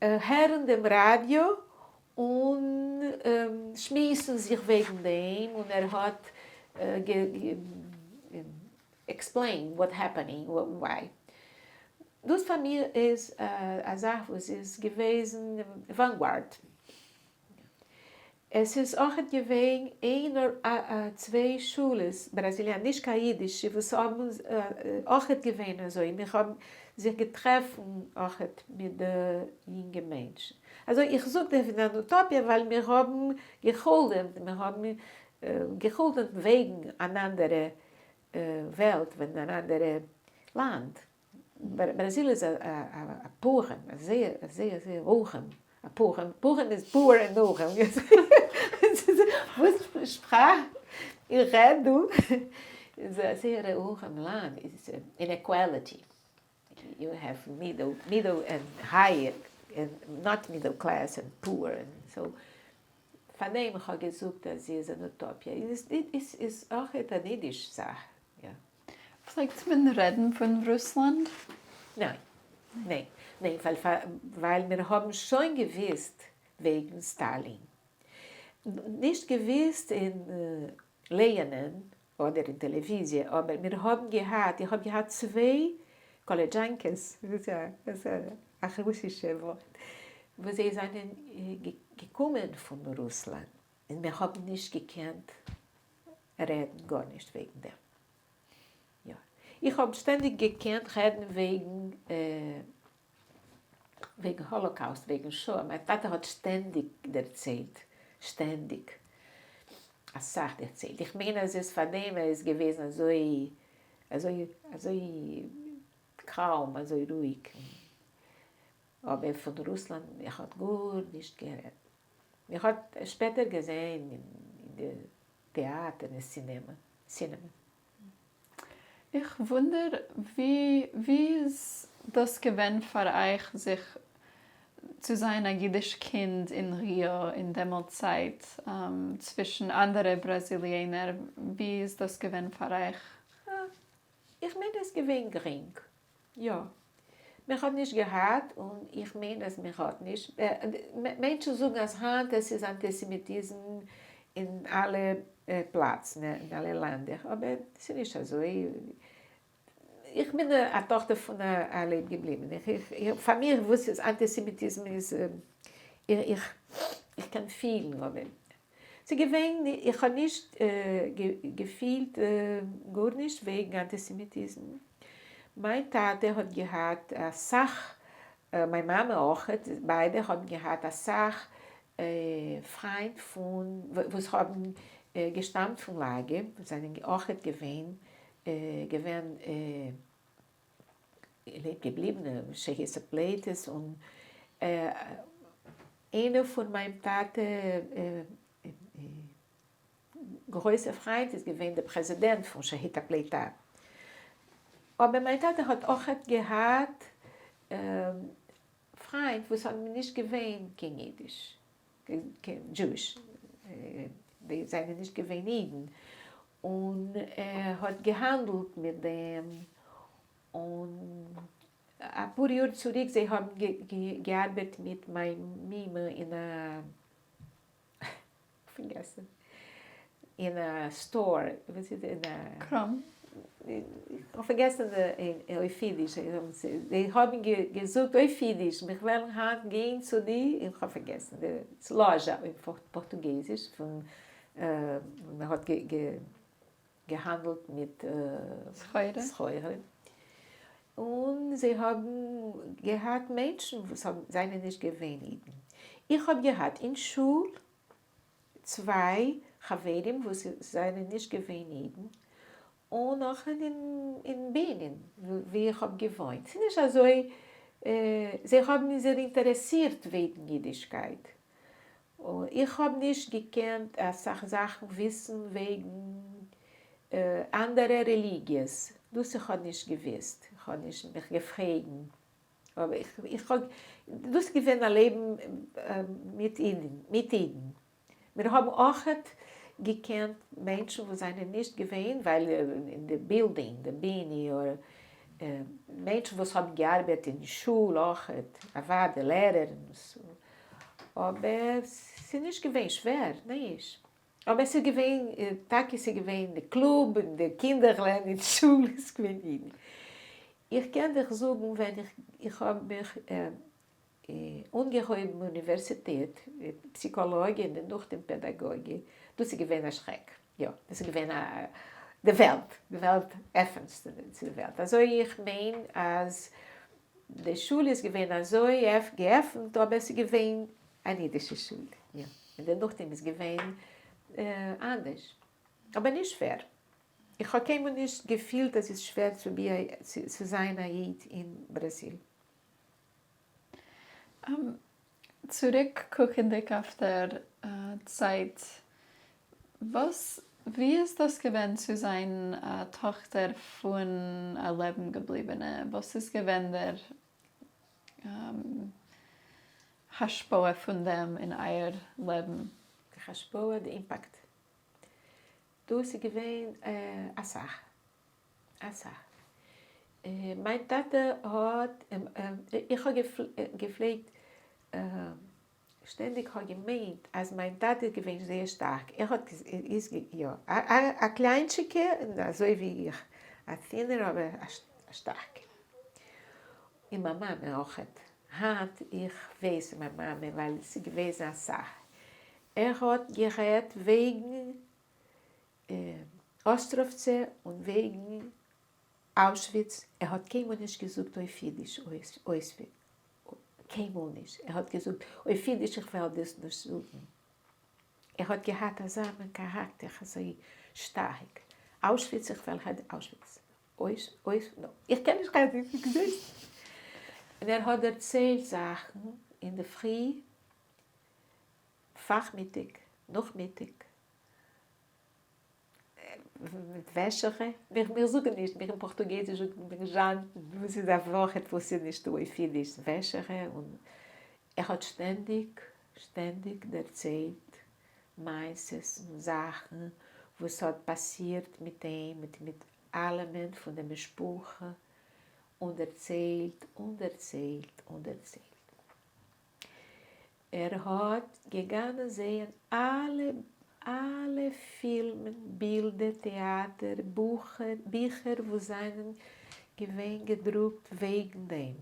Speaker 2: הערן דעם ראדיא און שמועסן זיך וועגן דעם, און ער האט explained what happening why. דאס פאר מיר איז א זאך וואס איז געוועזן vanguard. עס איז אויכעט געווען איין אר צוויי שולעס, בראזיליאנער, נישט קיין אידישע, וואס האבן אויכעט געווען אזוי, מיר האבן זיך געטרעפן אויכעט מיט די יונגע מענטשן. אזוי איך זאג דיר פון אן אוטאפיע ווייל מיר האבן גע'חלומ'ט, מיר האבן גע'חלומ'ט וועגן אן אנדערע וועלט, וועגן אן אנדערע לאנד. בראזיל איז א פארעם, א זייער זייער זייער ארעם, א פארעם, פארעם איז poor און ארעם, וואס שפראך איך רעד דא? זייער אָרעם לאַנד, איז inequality. You have middle, middle and high and not middle class and poor and so. פאר דעם איך האב געזאגט אז זי איז אן utopia. איז איז אויך אן אידיש זאך. יא.
Speaker 1: פלעגט מען רעדן פון רוסלאנד?
Speaker 2: ניין. ניין. ניין, ווייל ווייל מיר האבן שוין געוויסט וועגן סטאלין. נישט געוויסט אין לייענען אדער אין טעלעוויזיע, אבער מיר האבן געהאט, איך האב געהאט צוויי קאלעדזשאנקעס, דאס איז א רוסישע ווארט, וואס זיי זענען געקומען פון רוסלאנד, און מיר האבן נישט געקענט רעדן גארנישט וועגן דעם. יא, איך האב שטענדיג געקענט רעדן וועגן וועגן האלאקאוסט, וועגן שואה, מיין טאטע האט שטענדיג דערציילט, שטענדיג, אסאך דערציילט, איך מיין אז עס פארדעם ער איז געוועזן אזוי, אזוי, אזוי calm, אזוי רואיג, אבער פון רוסלאנד ער האט גארנישט גערעדט, איך האב שפעטער געזעהן אין די טעאטער אין cinema, cinema.
Speaker 1: איך וואונדער ווי ווי איז דאס געווען פאר אייך זיך צו זיין א אידיש קינד אין ריאו אין דעמאלט צייט צווישן אנדערע בראזיליענער ווי איז דאס געווען פאר אייך?
Speaker 2: איך מיין עס געווען גרינג, יא. מען האט נישט געהאט און איך מיין אז מען האט נישט, מענטשן זאגן אז היינט עס איז אנטיסעמיטיזם אין אלע פלאצן אין אלע לענדער, אבער ס'איז נישט אזוי, איך בין א טאכטער פון א לעב געבליבענע, פאר מיר וואס איז אנטיסעמיטיזם איז איך קען פילן אבער ס'איז געווען, איך האב נישט געפילט גארנישט וועגן אנטיסעמיטיזם. מיין טאטע האט געהאט אסאך, מיין מאמע אויכעט, ביידע האבן געהאט אסאך פריינט פון וואס האבן געשטאמט פון לאגער, וואס זענען אויכעט געווען געווען געבליבענע שארית הפליטות, און איינער פון מיין טאטע גרויסע פריינט איז געווען דער פרעזידענט פון שארית הפליטה, אבער מיין טאטע האט אויכעט געהאט פריינט וואס האבן נישט געווען קיין אידיש, קיין Jewish, די זענען נישט געווען אידן, און ער האט געהאנדלט מיט דעם, און אפאר יאר צוריק זיי האבן געארבעט מיט מיין מומע אין א, פארגעסן, אין א store, וואס איז אין א.
Speaker 1: קראם.
Speaker 2: איך האב פארגעסן אויף אידיש, זיי האבן געזאגט אויף אידיש, מיר וועלן היינט גיין צו די, איך האב פארגעסן, די loja אויף פארטוגעזיש, פון מען האט געהאנדלט מיט סחורה, און זיי האבן געהאט מענטשן וואס זענען נישט געווען אידן. איך האב געהאט אין שול צוויי חברים וואס זענען נישט געווען אידן, און נאך אין בנין וואו איך האב געוואוינט. ס'איז נישט אזוי, זיי האבן זיך אינטערעסירט וועגן אידישקייט. איך האב נישט געקענט אסאך זאכן וויסן וועגן אנדערע רעליגיעס, דאס איך האב נישט געוויסט, איך האב נישט מיך געפרעגן, אבער איך האב, דאס איז געווען א לעבן מיט אידן, מיט אידן. מיר האבן אויכעט געקענט מענטשן וואס זענען נישט געווען, ווייל אין די בילדינג, די בנין, אדער מענטשן וואס האבן געארבעט אין שול אויכעט, אוודאי לערערינס, אבער ס'איז נישט געווען שווער, נישט. אבער ס'איז געווען, טאקע ס'איז געווען די קלוב און די קינדערלען אין שול איז געווען אידן. איך קען דיך זאגן ווען איך האב מיך אנגעהויבן אוניווערסיטעט, פסיכאלאגיע און נאכדעם פעדאגאגיע, דאס איז געווען א שרעק, יא, דאס איז געווען א, די וועלט, די וועלט עפענסט צו די וועלט, אזוי איך מיין אז די שול איז געווען אזוי געעפנט אבער עס איז געווען אן אידישע שול, יא, און דערנאכדעם איז געווען אנדערש, אבער נישט שווער, איך האב קיינמאל נישט געפילט אז עס איז שווער צו זיין א איד אין בראזיל.
Speaker 1: צוריק קוקענדיג אויף דער צייט, וואס ווי איז דאס געווען צו זיין א טאכטער פון א לעבן געבליבענע? וואס איז געווען דער השפעה פון דעם אין אייער לעבן?
Speaker 2: די השפעה, די impact. דאס איז געווען אסאך. אסאך. מיין טאטע האט, איך האב געפלעגט שטענדיג האב געמיינט אז מיין טאטע איז געווען זייער שטארק, ער האט איז יא א קליינטשיקער אזוי ווי איך, א thinner אבער א שטארקער, און מיין מאמע אויכעט, היינט איך ווייס מיין מאמע ווייל ס'איז געוועזן אסאך, ער האט גערעדט וועגן אסטראווצע און וועגן אוישוויץ, ער האט קיינמאל נישט געזאגט אויף אידיש אוישוויץ, קיינמאל נישט, ער האט געזאגט אויף אידיש איך וועל דאס נישט זאגן, ער האט געהאט אזא מין כאראקטער אזוי שטארק, אוישוויץ איך וועל רעדן אוישוויץ, אויש אויש no, איך קען נישט רעדן, און ער האט דערציילט זאכן אינדערפרי, פארמיטאג, נאכמיטאג, מיט וועטשערע, מיר זאגן נישט, מיר אין פארטוגעזיש זאגן מיר janta, וואס איז א ווארט וואס איז נישטא אויף אידיש, וועטשערע, און ער האט שטענדיג, שטענדיג דערציילט מעשות און זאכן וואס האט פאסירט מיט אים, מיט מיט אלעמען פון די משפחה, און דערציילט און דערציילט און דערציילט. ער האט געגאנען זעהן אלע אלע פילמען, בילדער, טעאטער, בוכער, ביכער וואס זענען געווען געדרוקט וועגן דעם,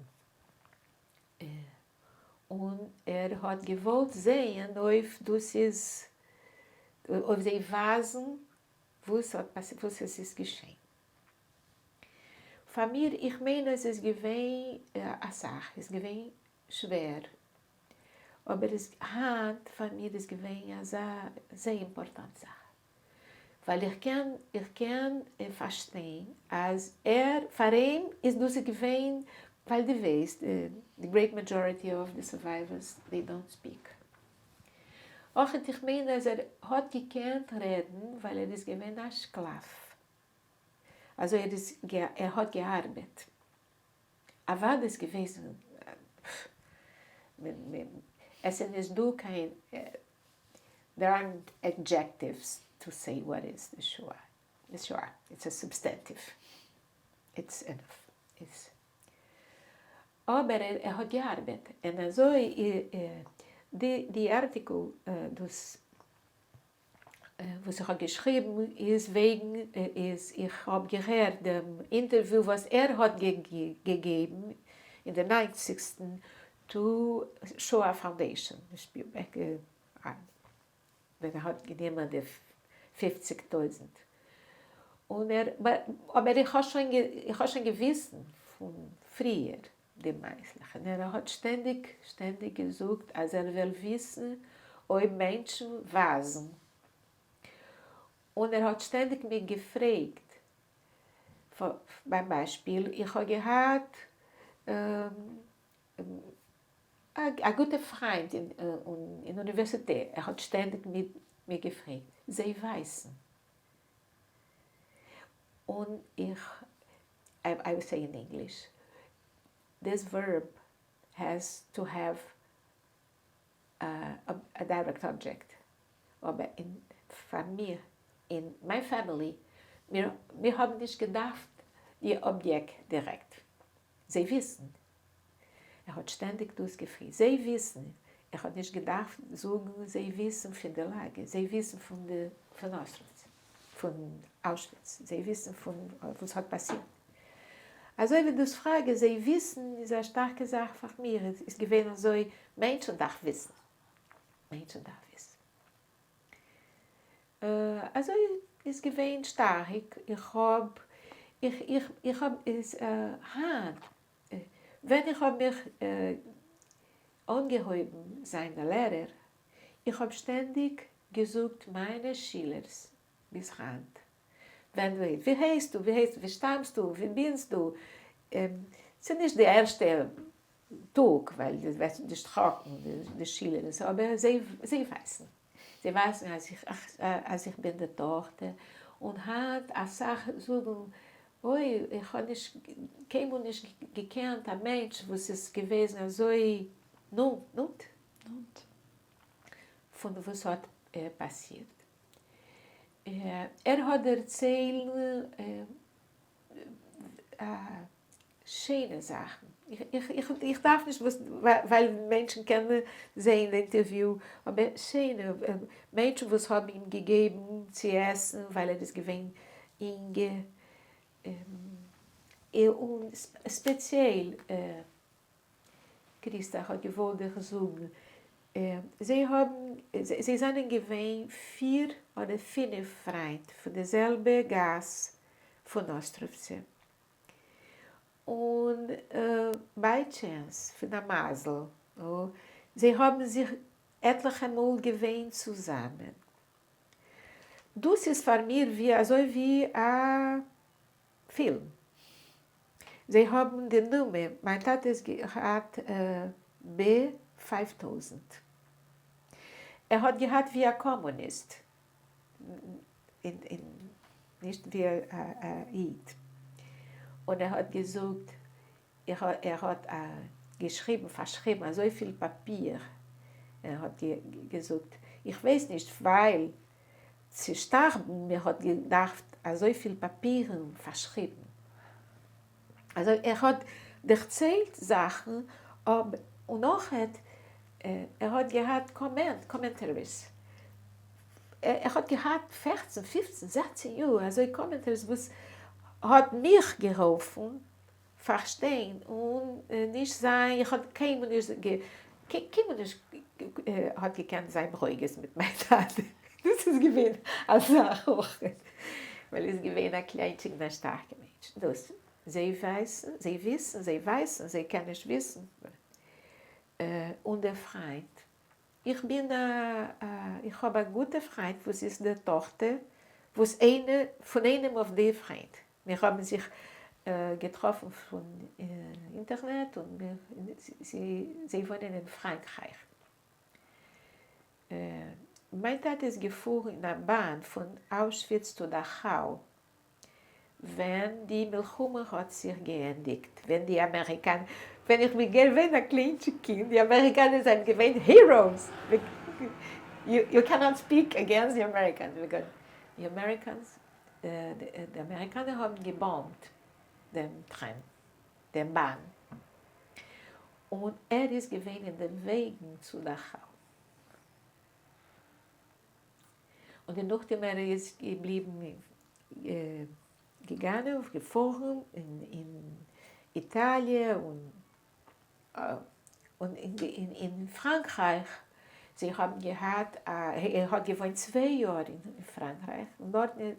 Speaker 2: און ער האט געוואלט זעהן אויב דאס איז, אויב זיי ווייזן וואס האט פאסירט, וואס עס איז געשען. פאר מיר, איך מיין אז עס איז געווען אסאך, עס איז געווען שווער, אבער עס היינט פאר מיר איז געווען אזא זייער important זאך, ווייל איך קען איך קען פארשטיין אז ער פאר אים איז דאס געווען, ווייל דו ווייסט די great majority of the survivors they don't speak, אויכעט איך מיין אז ער האט געקענט רעדן ווייל ער איז געווען א שקלאף, אזוי ער איז ער האט געארבעט. אוודאי איז געוועזן עס איז נישט דא קיין there aren't adjectives to say what is the שואה the שואה it's a substantive it's enough it's אבער ער האט געארבעט און אזוי די ארטיקל דאס וואס איך האב געשריבן איז וועגן איז איך האב געהערט דעם אינטערוויו וואס ער האט געגעבן אין די ניינציגסטן to שואה Foundation ווען ער האט גענומען די 50,000 און ער אבער איך האב שוין איך האב שוין געוויסן פון פריער די מייזלעך און ער האט שטענדיג שטענדיג געזאגט אז ער וויל וויסן אויב מענטשן ווייזן און ער האט שטענדיג מיר געפרעגט ביים ביישפיל איך האב געהאט א גוטע פריינט אין אוניווערסיטעט ער האט שטענדיג מיר געפרעגט זיי ווייסן און איך I will say in English, this verb has to have a direct object, אבער אין פאר מיר אין מיין family, מיר מיר האבן נישט געדארפט די אביעקט דירעקט, זיי וויסן, ער האט שטענדיג דאס געפרעגט, זיי וויסן, ער האט נישט געדארפט זאגן זיי וויסן פון די לאגע, זיי וויסן פון די פון אוישוויץ, פון אוישוויץ, זיי וויסן פון וואס האט פאסירט. אזוי ווי דאס פראגע זיי וויסן איז א שטארקע זאך פאר מיר, איז געווען אזוי מענטשן דארף וויסן, מענטשן דארף וויסן. אזוי איז געווען שטארק, איך האב, איך איך איך האב איז היינט ווען איך האב מיך אנגעהויבן זיין א לערער, איך האב שטענדיג געזאגט מיינע שילערס ביז היינט, ווען ווי הייסטו, ווי הייסטו, ווי שטאמסטו, ווי בינסטו, ס'איז נישט די ערשטע טאג ווייל די וועסט נישט כאפן די שילערס, אבער זיי ווייסן, זיי ווייסן אז איך אז איך בין די טאכטער, און היינט אסאך זאגן אוי איך האב נישט קיינמאל נישט געקענט א מענטש וואס איז געוועזן אזוי נאנט פון וואס האט פאסירט. ער האט דערציילט שיינע זאכן, איך דארף נישט וואס ווייל מענטשן קענען זעהן די אינטערוויו, אבער שיינע מענטשן וואס האבן אים געגעבן צו עסן ווייל ער איז געווען אינגע, און ספעציעל קריסטא האט געוואלט דיך זאגן, זיי האבן, זיי זענען געווען פיר אדער פינף פריינט פון די זעלבע גאס פון אסטראווצע, און by chance, פון א מזל, זיי האבן זיך עטליכע מאל געווען צוזאמען. דאס איז פאר מיר ווי אזוי ווי א פילם. זיי האבן די נומער, מיין טאטע איז געהאט ב 5000. ער האט געהאט ווי א קאמוניסט, נישט ווי א איד. און ער האט געזאגט, ער האט געשריבן, פארשריבן אזויפיל פאפיר, ער האט געזאגט, איך ווייס נישט ווייל צו שטארבן מען האט געדארפט אזויפיל פאפירן פארשריבן. אזוי ער האט דערציילט זאכן און אויכעט ער האט געהאט comment, commentaries. ער האט געהאט פערצן פופצן זעכצן יאר אזוי commentaries וואס האט מיך געהאלפן פארשטיין און נישט זיין, איך האב קיינמאל נישט קיינמאל נישט האט געקענט זיין ברוגז מיט מיין טאטע, דאס איז געווען א זאך אויך, ווייל ער איז געווען א קליינטשיג און א שטארקע מענטש, דאס זיי ווייסן, זיי וויסן, זיי ווייסן, זיי קען נישט וויסן, און דער פריינט, איך בין א איך האב א גוטע פריינט וואס איז די טאכטער וואס איינע פון איינעם אויף די פריינט, מיר האבן זיך געטראפן פון אינטערנעט און זיי וואוינען אין פראנקרייך. מיין טאטע איז געפארן אין א באן פון אוישוויץ צו דאכאו ווען די מלחמה האט זיך געענדיגט, ווען די אמעריקאנער, ווען איך בין געווען א קליינטשיק קינד, די אמעריקאנער זענען געווען heroes, יו קענאט ספיק אגענסט די אמעריקאנס, because די אמעריקאנס, די אמעריקאנער האבן געבאמבט דעם טרעין, דעם באן, און ער איז געווען אין די וועגן צו דאכאו. און די נאכדעם ער איז געבליבן געגאנען געפארן אין איטאליע און אין פראנקרייך, זיי האבן געהאט א, ער האט געוואוינט צוויי יאר אין פראנקרייך, און דארטן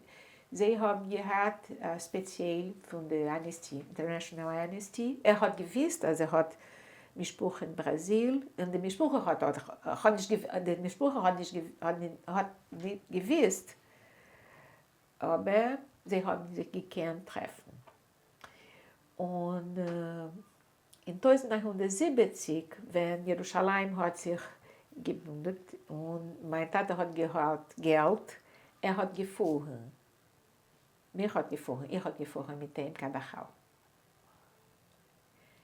Speaker 2: זיי האבן געהאט ספעציעל פון די Amnesty, International Amnesty, ער האט געוויסט אז ער האט משפחה אין בראזיל, און די משפחה האט האט נישט די משפחה האט נישט האט געוויסט, אבער זיי האבן זיך געקענט טרעפן. און אין 1970 ווען ירושלים האט זיך געבונדעט און מיין טאטע האט געהאט געלט, ער האט געפארן, מיך האט געפארן, איך האט געפארן מיט אים קיין דאכאו.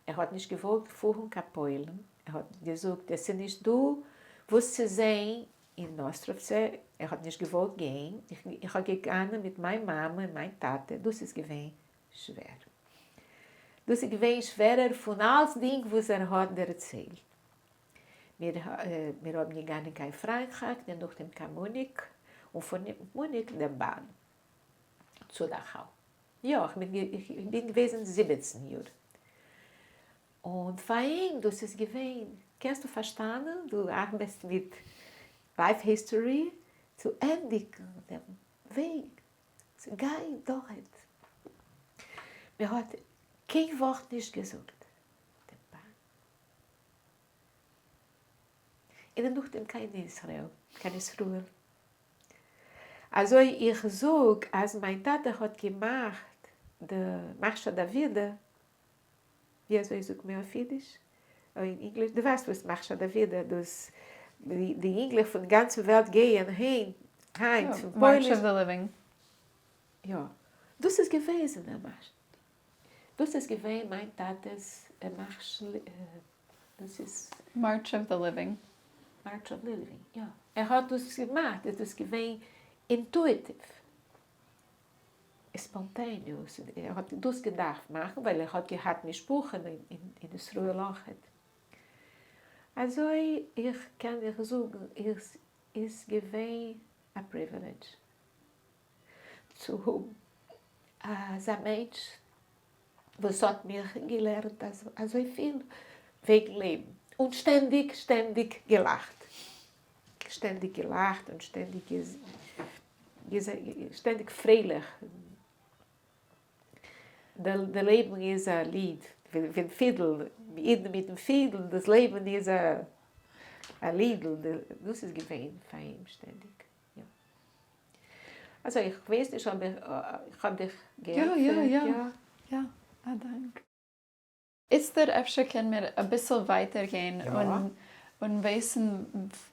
Speaker 2: ער האט נישט געוואלט פארן קיין פוילן, ער האט געזאגט עס איז נישט דא וואס צו זעהן אין אסטראווצע, ער האט נישט געוואלט גיין, איך האב געגאנען מיט מיין מאמע און מיין טאטע, דאס איז געווען שווער. דאס איז געווען שווערער פון אלצדינג וואס ער האט דערציילט. מיר מיר האבן געגאנען קיין פראנקרייך, דערנאכדעם קיין מוניק, און פון מוניק דעם באן צו דאכאו. יא, איך בין געוועזן 17 יאר. און פאר אים דאס איז געווען, קענסטו פארשטאנען, דו ארבעסט מיט life history, צו ענדיגן דעם וועג, צו גיין דארט. מען האט קיין ווארט נישט געזאגט דעם באן. און נאכדעם קיין ישראל, קיין ישראל. אזוי איך זאג אז מיין טאטע האט געמאכט די marcha da vida, ווי אזוי זאגט מען אויף אידיש? אוי אין ענגליש, דו ווייסט וואס marcha da vida דאס. די ייִנגלעך פֿון דער גאַנצער וועלט גייען הײַנט פֿון
Speaker 1: פּויליש. March of the Living.
Speaker 2: יאָ, דאָס איז געוועזן אַ מאַרש. דאָס איז געווען מײַן טאַטעס מאַרש. דאָס איז.
Speaker 1: March of the Living.
Speaker 2: March of the Living, יאָ. ער האָט דאָס געמאַכט, איז דאָס געווען intuitive. Spontaneous, ער האט דאס געדארפט מאכן ווייל ער האט געהאט משפחה אין ישראל אויכעט. אזוי איך קען דיך זאגן עס איז געווען א privilege צו האבן אזא מענטש וואס האט מיך געלערנט אזויפיל וועגן לעבן און שטענדיג שטענדיג געלאכט, שטענדיג געלאכט און שטענדיג שטענדיג פרייליך. די לעבן איז א ליד, ווען פידל, אידן מיטן פידל, דאס לעבן איז א לידל, דאס איז געווען פאר אים שטענדיג, יא. אזוי, איך ווייס נישט אויב איך האב דיך געענטפערט,
Speaker 1: יא? יא, יא, יא, א דאנק. איצטער אפשר קען מיר אביסל ווייטער גיין און וויסן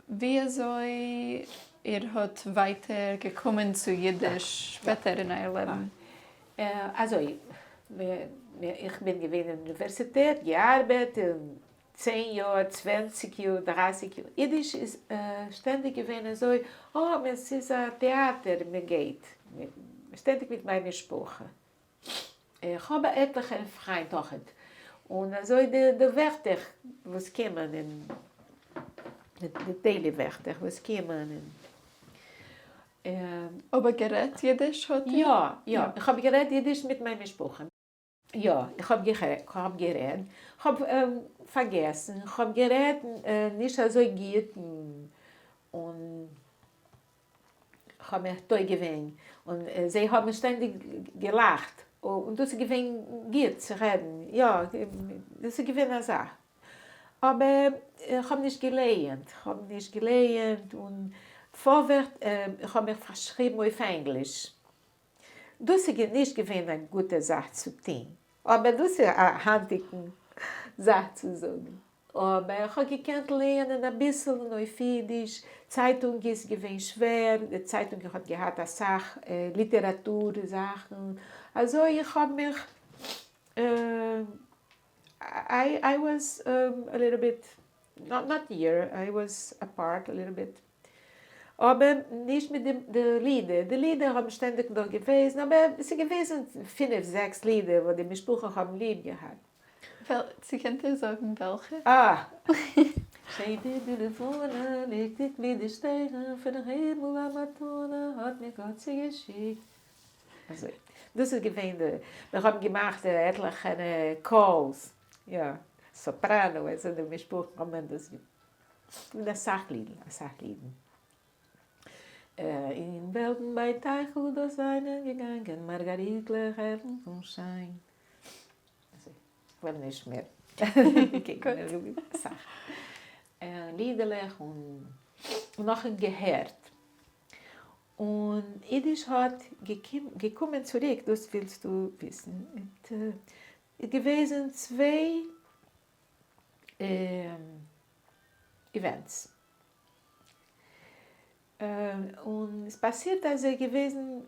Speaker 1: ווי אזוי איר האט ווייטער געקומען צו אידיש שפעטער אין אייער לעבן.
Speaker 2: אזוי, איך בין געווען אין אוניווערסיטעט, געארבעט 10 יאר, 20 יאר, 30 יאר. אידיש איז שטענדיג געווען אזוי, אה, עס איז א טעאטער, מען גייט, שטענדיג מיט מיין משפחה. איך האב עטליכע פריינט אויכעט, און אזוי די ווערטער וואס קומען און די daily ווערטער וואס קומען און.
Speaker 1: אבער גערעדט אידיש האט איר?
Speaker 2: יא, יא, איך האב גערעדט אידיש מיט מיין משפחה. יא, איך האב גערעדט, כ'האב פארגעסן, כ'האב גערעדט נישט אזוי גוט און כ'האב מיך טועה געווען, און זיי האבן שטענדיג געלאכט, און דאס איז געווען גוט צו רעדן, יא, דאס איז געווען א זאך, אבער כ'האב נישט געלייענט, כ'האב נישט געלייענט, און פארווערט, איך האב מיך פארשריבן אויף ענגליש, דאס איז נישט געווען א גוטע זאך צו טון, אבער דאס איז א היינטיגן זאך צו זאגן. אבער איך האב געקענט לערנען אביסל אויף אידיש, צייטונג איז געווען שווער, די צייטונג האט געהאט אסאך ליטעראטור זאכן, אזוי איך האב מיך, I was a little bit, not here, I was apart a little bit, אבער נישט מיט די לידער, די לידער האבן שטענדיג דא געוועזן, אבער ס'איז געוועזן פינף זעקס לידער וואס די משפחה האבן ליב געהאט.
Speaker 1: צו קענט איר זאגן וועלכע?
Speaker 2: אה! שיין ווי די לבנה, ליכטיג ווי די שטערן, פון הימל א מתנה האט מיר גאט צוגעשיקט. אזוי. דאס איז געווען די, מיר האבן געמאכט עטליכע calls, יא, סאפראנא, אזוי די משפחה האבן דאס און אסאך לידן, אסאך לידן. אין וועלדן ביי טייכל דאָ זיינען געגאַנגען מאַרגאַריטלעך הערן פון שיין. אזוי, כ'וועל נישט מער. אסאך לידעלעך און נאך געהערט. און אידיש האט געקומען צוריק, דאס ווילסטו וויסן, איז געוועזן צוויי events. און עס פאסירט אז זיי געוועזן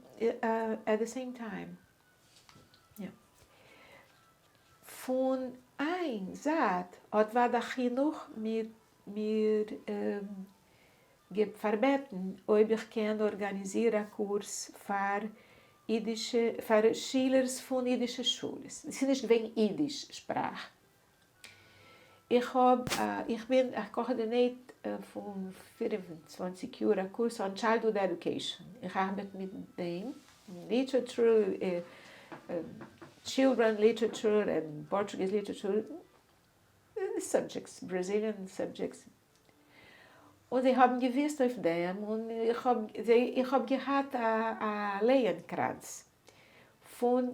Speaker 2: at the same time. יא. פון איין זייט האט ועד החינוך מיר מיר פארבעטן אויב איך קען ארגאניזירן א קורס פאר אידישע פאר שילערס פון אידישע שולעס. עס איז נישט געווען אידיש שפראך. איך האב, איך בין א coordinate פון 25 יאר א קורס on childhood education, איך ארבעט מיט דעם, literature, children literature און Portuguese literature subjects, Brazilian subjects, און זיי האבן געוויסט אויף דעם, און איך האב זיי, איך האב געהאט א לייען-קראנץ פון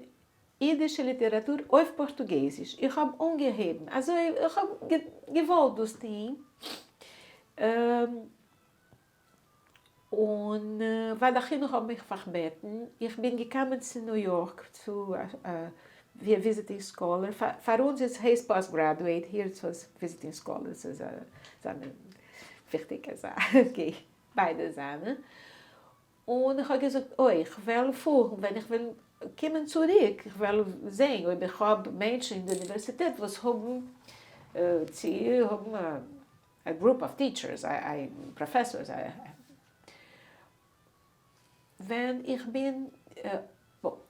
Speaker 2: אידישע ליטעראטור אויף פארטוגעזיש, איך האב אנגעהויבן אזוי, איך האב געוואלט דאס טוהן, און ועד החינוך האט מיך פארבעטן, איך בין געקומען צו ניו יארק צו ווי א visiting scholar, פאר אונז עס הייסט post graduate, here it was visiting scholar, ס'איז א וויכטיגע זאך, okay, ביידע זענען. און איך האב געזאגט, אוי, איך וועל פארן, ווען איך וועל קומען צוריק, איך וועל זען אויב איך האב מענטשן אין די אוניווערסיטעט וואס האבן צו האבן א group of teachers, professors. ווען איך בין,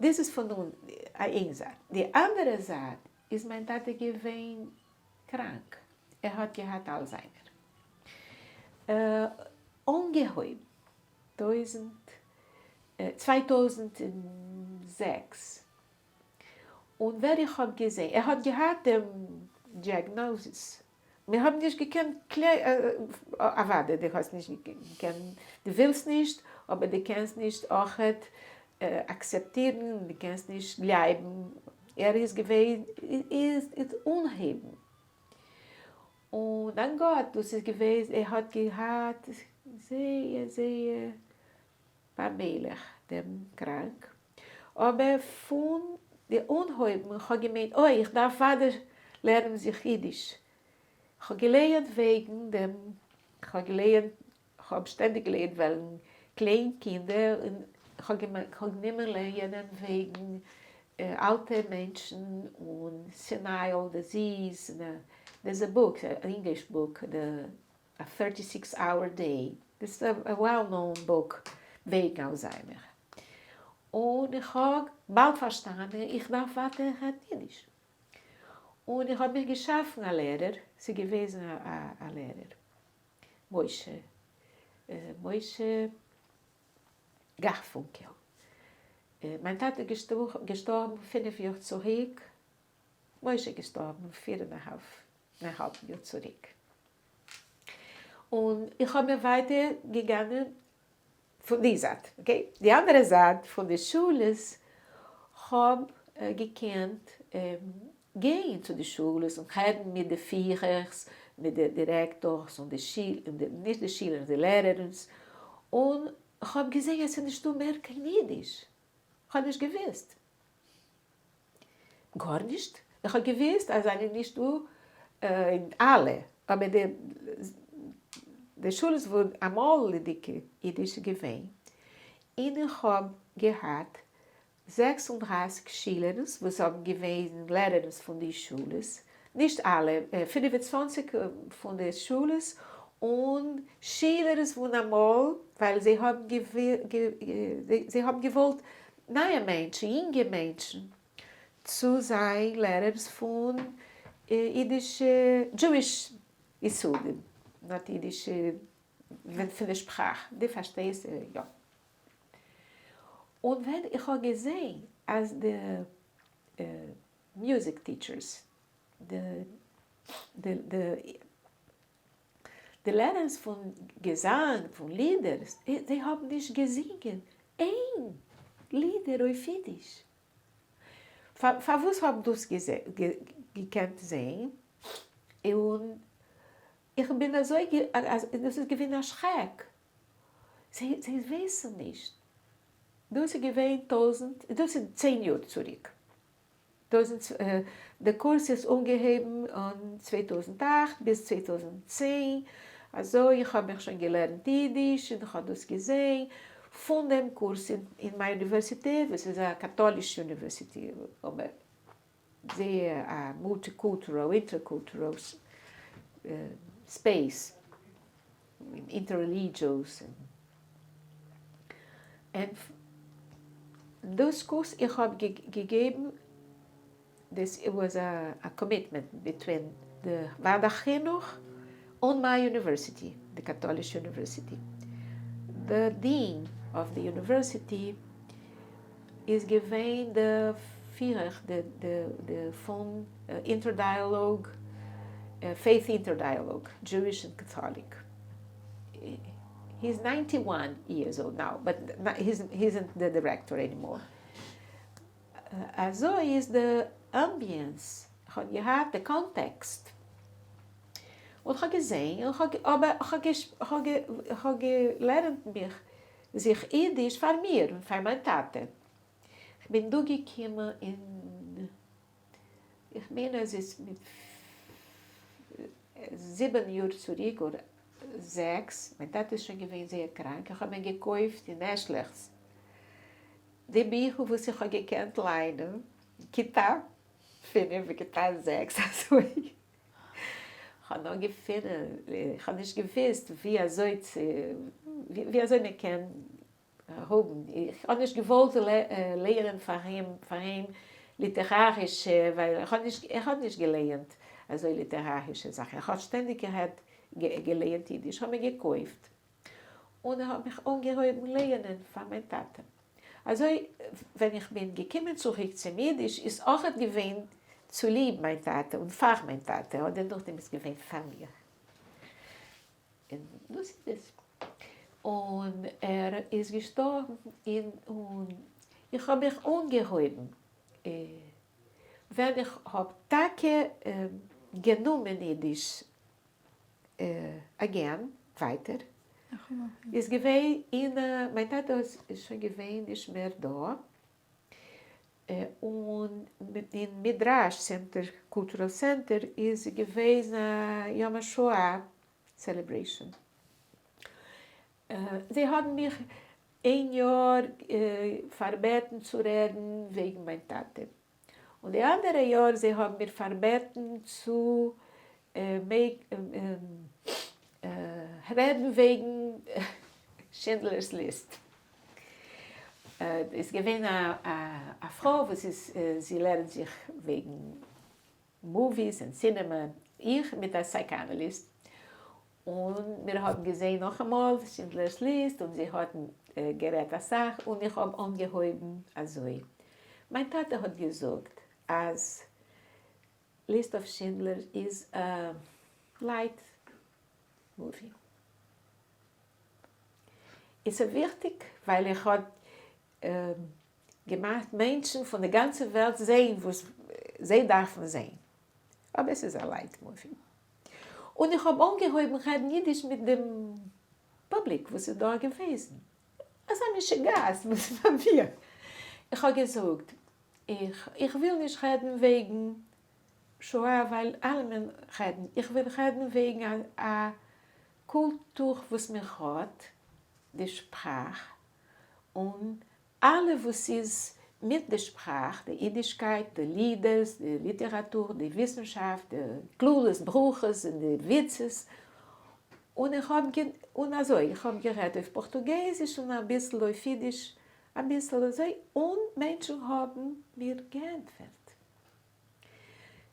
Speaker 2: דאס איז פון איין זייט. די אנדערע זייט איז מיין טאטע געווען קראנק, ער האט געהאט אלזהיימער. אנגעהויבן טויזנט 2006, און ווער איך האב געזען, ער האט געהאט דעם diagnosis, מיר האבן נישט געקענט, אוודאי דו האסט נישט געקענט, דו ווילסט נישט, אבער דו קענסט נישט אויכעט אקצעפטירן, דו קענסט נישט גלייבן, ער איז געווען, איז אנהייבן, און דאנק גאט דאס איז געוועזן, ער האט געהאט זייער זייער פאמעליך דעם קראנק, אבער פון די אנהויבן איך האב געמיינט אוי איך דארף ווייטער לערנען זיך אידיש, איך האב געלייענט וועגן דעם, איך האב געלייענט, איך האב שטענדיג געלייענט וועגן קליין קינדער, און איך האב גענומען לייענען וועגן אלטע מענטשן און senile disease, there's a book, an English book, the a 36 hour day, דאס איז א well known book וועגן אלזהיימער, און איך האב באלד פארשטאנען איך דארף ווייטער רעדן אידיש, און איך האב מיך געשאפן א לערער, ס'איז געוועזן א לערער, משה, משה גארפונקעל, מיין טאטע איז געשטארבן פינף יאר צוריק, משה איז געשטארבן פיר און א האלב יאר צוריק. און איך האב מיר ווייטער געגאנגען פון די זייט, okay, די אנדערע זייט פון די שולעס, כ'האב געקענט גיין צו די שולעס און רעדן מיט די פירערס, מיט די דירעקטארס און די נישט די שילערס, די לערערינס, און כ'האב געזען אז ס'איז נישטא מער קיין אידיש, כ'האב נישט געוואוסט גארנישט, איך האב געוואוסט אז זענען נישט דא אין אלע, אבער די די שולעס וואו אמאלידיגע אידיש איז געווען, און איך האב געהאט 36 שילערס וואס האבן געווען לערערס פון די שולעס, נישט אלע, 25 פון די שולעס, און שילערס פון אמאל, ווייל זיי האבן זיי האבן געוואלט נייע מענטשן, יונגע מענטשן, צו זיין לערערס פון אידישע, Jewish יסודים, not אידישע פון די שפראך, דו פארשטייסט יא. און ווען איך האב געזען אז די music teachers, די לערערס פון געזאנג, פון לידער, זיי האבן נישט געזינגען איין לידער אויף אידיש. פארוואס האב דאס געקענט זעהן? און איך בין אזוי, דאס איז געווען א שרעק, זיי ווייסן נישט. דאס איז געווען טויזנט, דאס איז צען יאר צוריק. טויזנט, די קורס איז אנגעהויבן אין 2008 ביז 2010, אזוי איך האב מיך שוין געלערנט אידיש און איך האב דאס געזען פון דעם קורס אין מיין אוניווערסיטעט וואס איז א קאטאלישע אוניווערסיטעט אבער זייער א multicultural intercultural space, interreligious און דאס קורס איך האב געגעבן דאס was a commitment between די ועד החינוך און מיין university, די קאטאלישע university. די dean of די university איז געווען די פירער די פון interdialogue, faith interdialogue, Jewish און Catholic. He is 91 years old now, but he isn't the director anymore. אזוי איז די ambience, כ'האב געהאט די קאנטעקסט, און כ'האב געזעהן, און כ'האב, אבער כ'האב געלערנט מיך זיך אידיש פאר מיר און פאר מיין טאטע. כ'בין דא געקומען אין, איך מיין אז עס מיט זיבן יאר צוריק אדער. זעקס, מיין טאטע איז שוין געווען זייער קראנק, איך האב אים געקויפט אין עשלעכס די ביכל וואס איך האב געקענט ליינען, כיתה פינף און כיתה זעקס אזוי, איך האב נאר געפונען, איך האב נישט געוואוסט ווי אזוי צו, ווי אזוי מען קען האבן, איך האב נישט געוואלט לערנען פאר אים, פאר אים ליטערארישע, ווייל איך האב נישט, ער האט נישט געלייענט אזוי ליטערארישע זאכן, ער האט שטענדיג גערעדט, געלייענט אידיש, האב מיר געקויפט, און האב מיך אנגעהויבן לייענען פאר מיין טאטע. אזוי ווען איך בין געקומען צוריק צום אידיש איז אויכעט געווען צוליב מיין טאטע און פאר מיין טאטע, אדער נאכדעם איז געווען פאר מיר. און דאס איז עס. און ער איז געשטארבן אין און איך האב מיך אנגעהויבן ווען איך האב טאקע גענומען אידיש again ווייטער איז געווען אין מיין טאטע איז שוין געווען נישט מער דא און אין מדרש center cultural center איז געוועזן א יום השואה celebration. זיי האבן מיך איין יאר פארבעטן צו רעדן וועגן מיין טאטע, און די אנדערע יאר זיי האבן מיר פארבעטן צו רעדן וועגן Schindler's List. איז געווען א פרוי וואס איז זי לערנט זיך וועגן movies און סינעמע, איך מיט א psychoanalyst, און מיר האבן געזעהן נאכאמאל Schindler's List און זי האט גערעדט אסאך און איך האב אנגעהויבן אזוי, מיין טאטע האט געזאגט אז List of Schindler איז א light movie. איז וויכטיג ווייל איך האט געמאכט מענטשן פון די גאנצע וועלט זעהן וואס זיי דארפן זעהן, אבער עס איז א light movie. און איך האב אנגעהויבן רעדן אידיש מיט דעם פובליק וואס איז דארט געוועזן, אזא משוגעת וואס ביי מיר, איך האב געזאגט איך איך וויל נישט רעדן וועגן שואה ווייל אלעמען רעדן, איך וויל רעדן וועגן א קולטור וואס מען האט, די שפראך, און אלע וואס איז מיט די שפראך, די אידישקייט, די לידערס, די ליטעראטור, די וויסנשאפט, די קללות, ברכות, און די וויצעס, און איך האב און אזוי, איך האב גערעדט אויף פארטוגעזיש און אביסל אויף אידיש, אביסל אזוי, און מענטשן האבן מיר געענטפערט.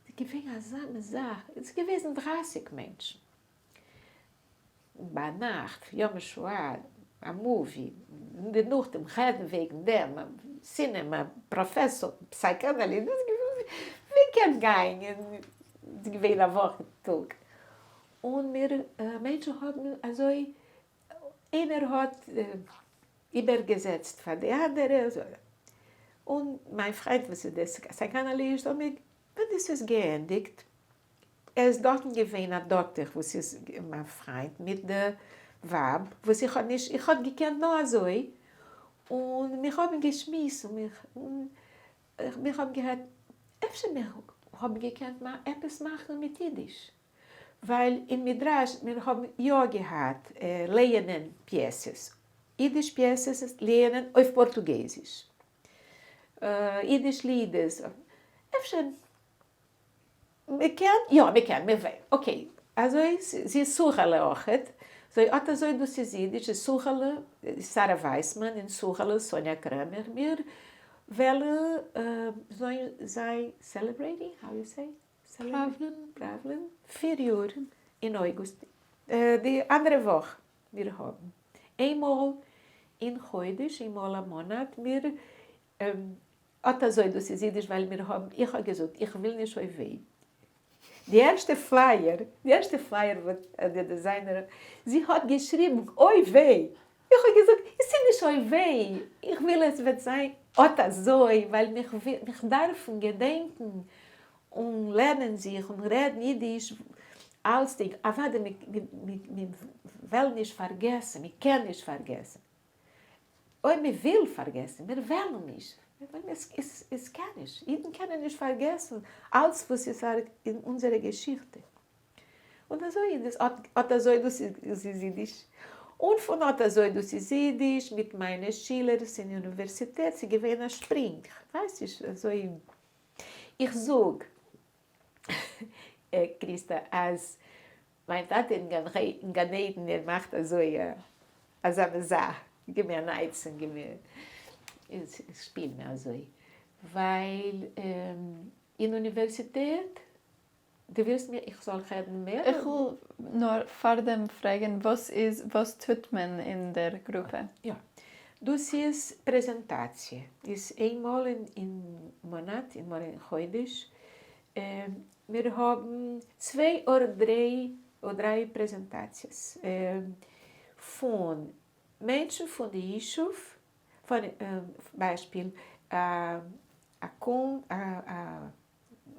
Speaker 2: ס'איז געווען אזא מין זאך, עס איז געוועזן 30 מענטשן. ביינאכט, יום השואה, א movie, און דערנאכדעם רעדן וועגן דעם, סינעמא, פראפעסאר, psychoanalyst, ווער קען גיין, ס'איז געווען א וואכן טאג, און מיר מענטשן האבן אזוי, איינער האט איבערגעזעצט פאר די אנדערע, און מיין פריינט וואס איז דער psychoanalyst האט מיר, ווען עס איז געענדיגט, ער איז דארטן געווען א דאקטער וואס איז מיין פריינט מיט די ווייב וואס איך האב נישט איך האב געקענט נאר אזוי און מיר האבן געשמועסט און מיר און מיר האבן גערעדט אפשר מיר האבן געקענט עפעס מאכן מיט אידיש ווייל אין מדרש מיר האבן יא געהאט לייענען פיעסעס אידיש פיעסעס לייענען אויף פארטוגעזיש אידיש לידערס אפשר מ'קען, יא מ'קען, מ'וועל, okay, אזוי זי איז סורה'לע אויכעט, אזוי אט אזוי דאס איז אידיש, איז סורה'לע, שרה ווייסמאן און סורה'לע סאניא קרעמער, מיר וועלן זיין celebrating, how you say?
Speaker 1: פראוולען.
Speaker 2: פראוולען, 4 יאר אין אויגוסט, די אנדערע וואך מיר האבן, איינמאל אין חודש, איינמאל א מאנאט, מיר אט אזוי דאס איז אידיש ווייל מיר האבן, איך האב געזאגט איך וויל נישט אויף וועג. די ערשטע flyer, די ערשטע flyer וואס די designer, זי האט געשריבן אוי וויי, איך האב געזאגט עס איז נישט אוי וויי, איך וויל עס וועט זיין אט אזוי ווייל מיך דארפן געדענקן און לערנען זיך און רעדן אידיש אלסדינג, אוודאי מיר וועלן נישט פארגעסן, מיר קען נישט פארגעסן. אויב מען וויל פארגעסן, מיר וועלן נישט, עס קען נישט, אידן קענען נישט פארגעסן אלץ וואס איז אין אונזערע געשיכטע. און אזוי איז עס, אט אזוי דאס איז אידיש. און פון אט אזוי דאס איז אידיש מיט מיינע שילערס אין אוניווערסיטעט, ס'איז געווען א שפרינג, כ'ווייס נישט, אזוי, איך זאג, קריסטא, אז מיין טאטע אין גן עדן ער מאכט אזוי אזא מזא, גיב מיר אן עצה, גיב מיר, שפיל מיר אזוי, ווייל אין אוניווערסיטעט דו ווילסט מיר איך זאל רעדן מער?
Speaker 1: איך וויל נאר פארדעם פרעגן וואס איז וואס טוט מען אין דער גרופע?
Speaker 2: יא. דאס איז פרעזענטאציע. איז איינמאל אין מאנאט, איינמאל אין חודש. מיר האבן צוויי אדער דריי פרעזענטאציעס פון מענטשן פון די ישוב, פאר ביישפיל א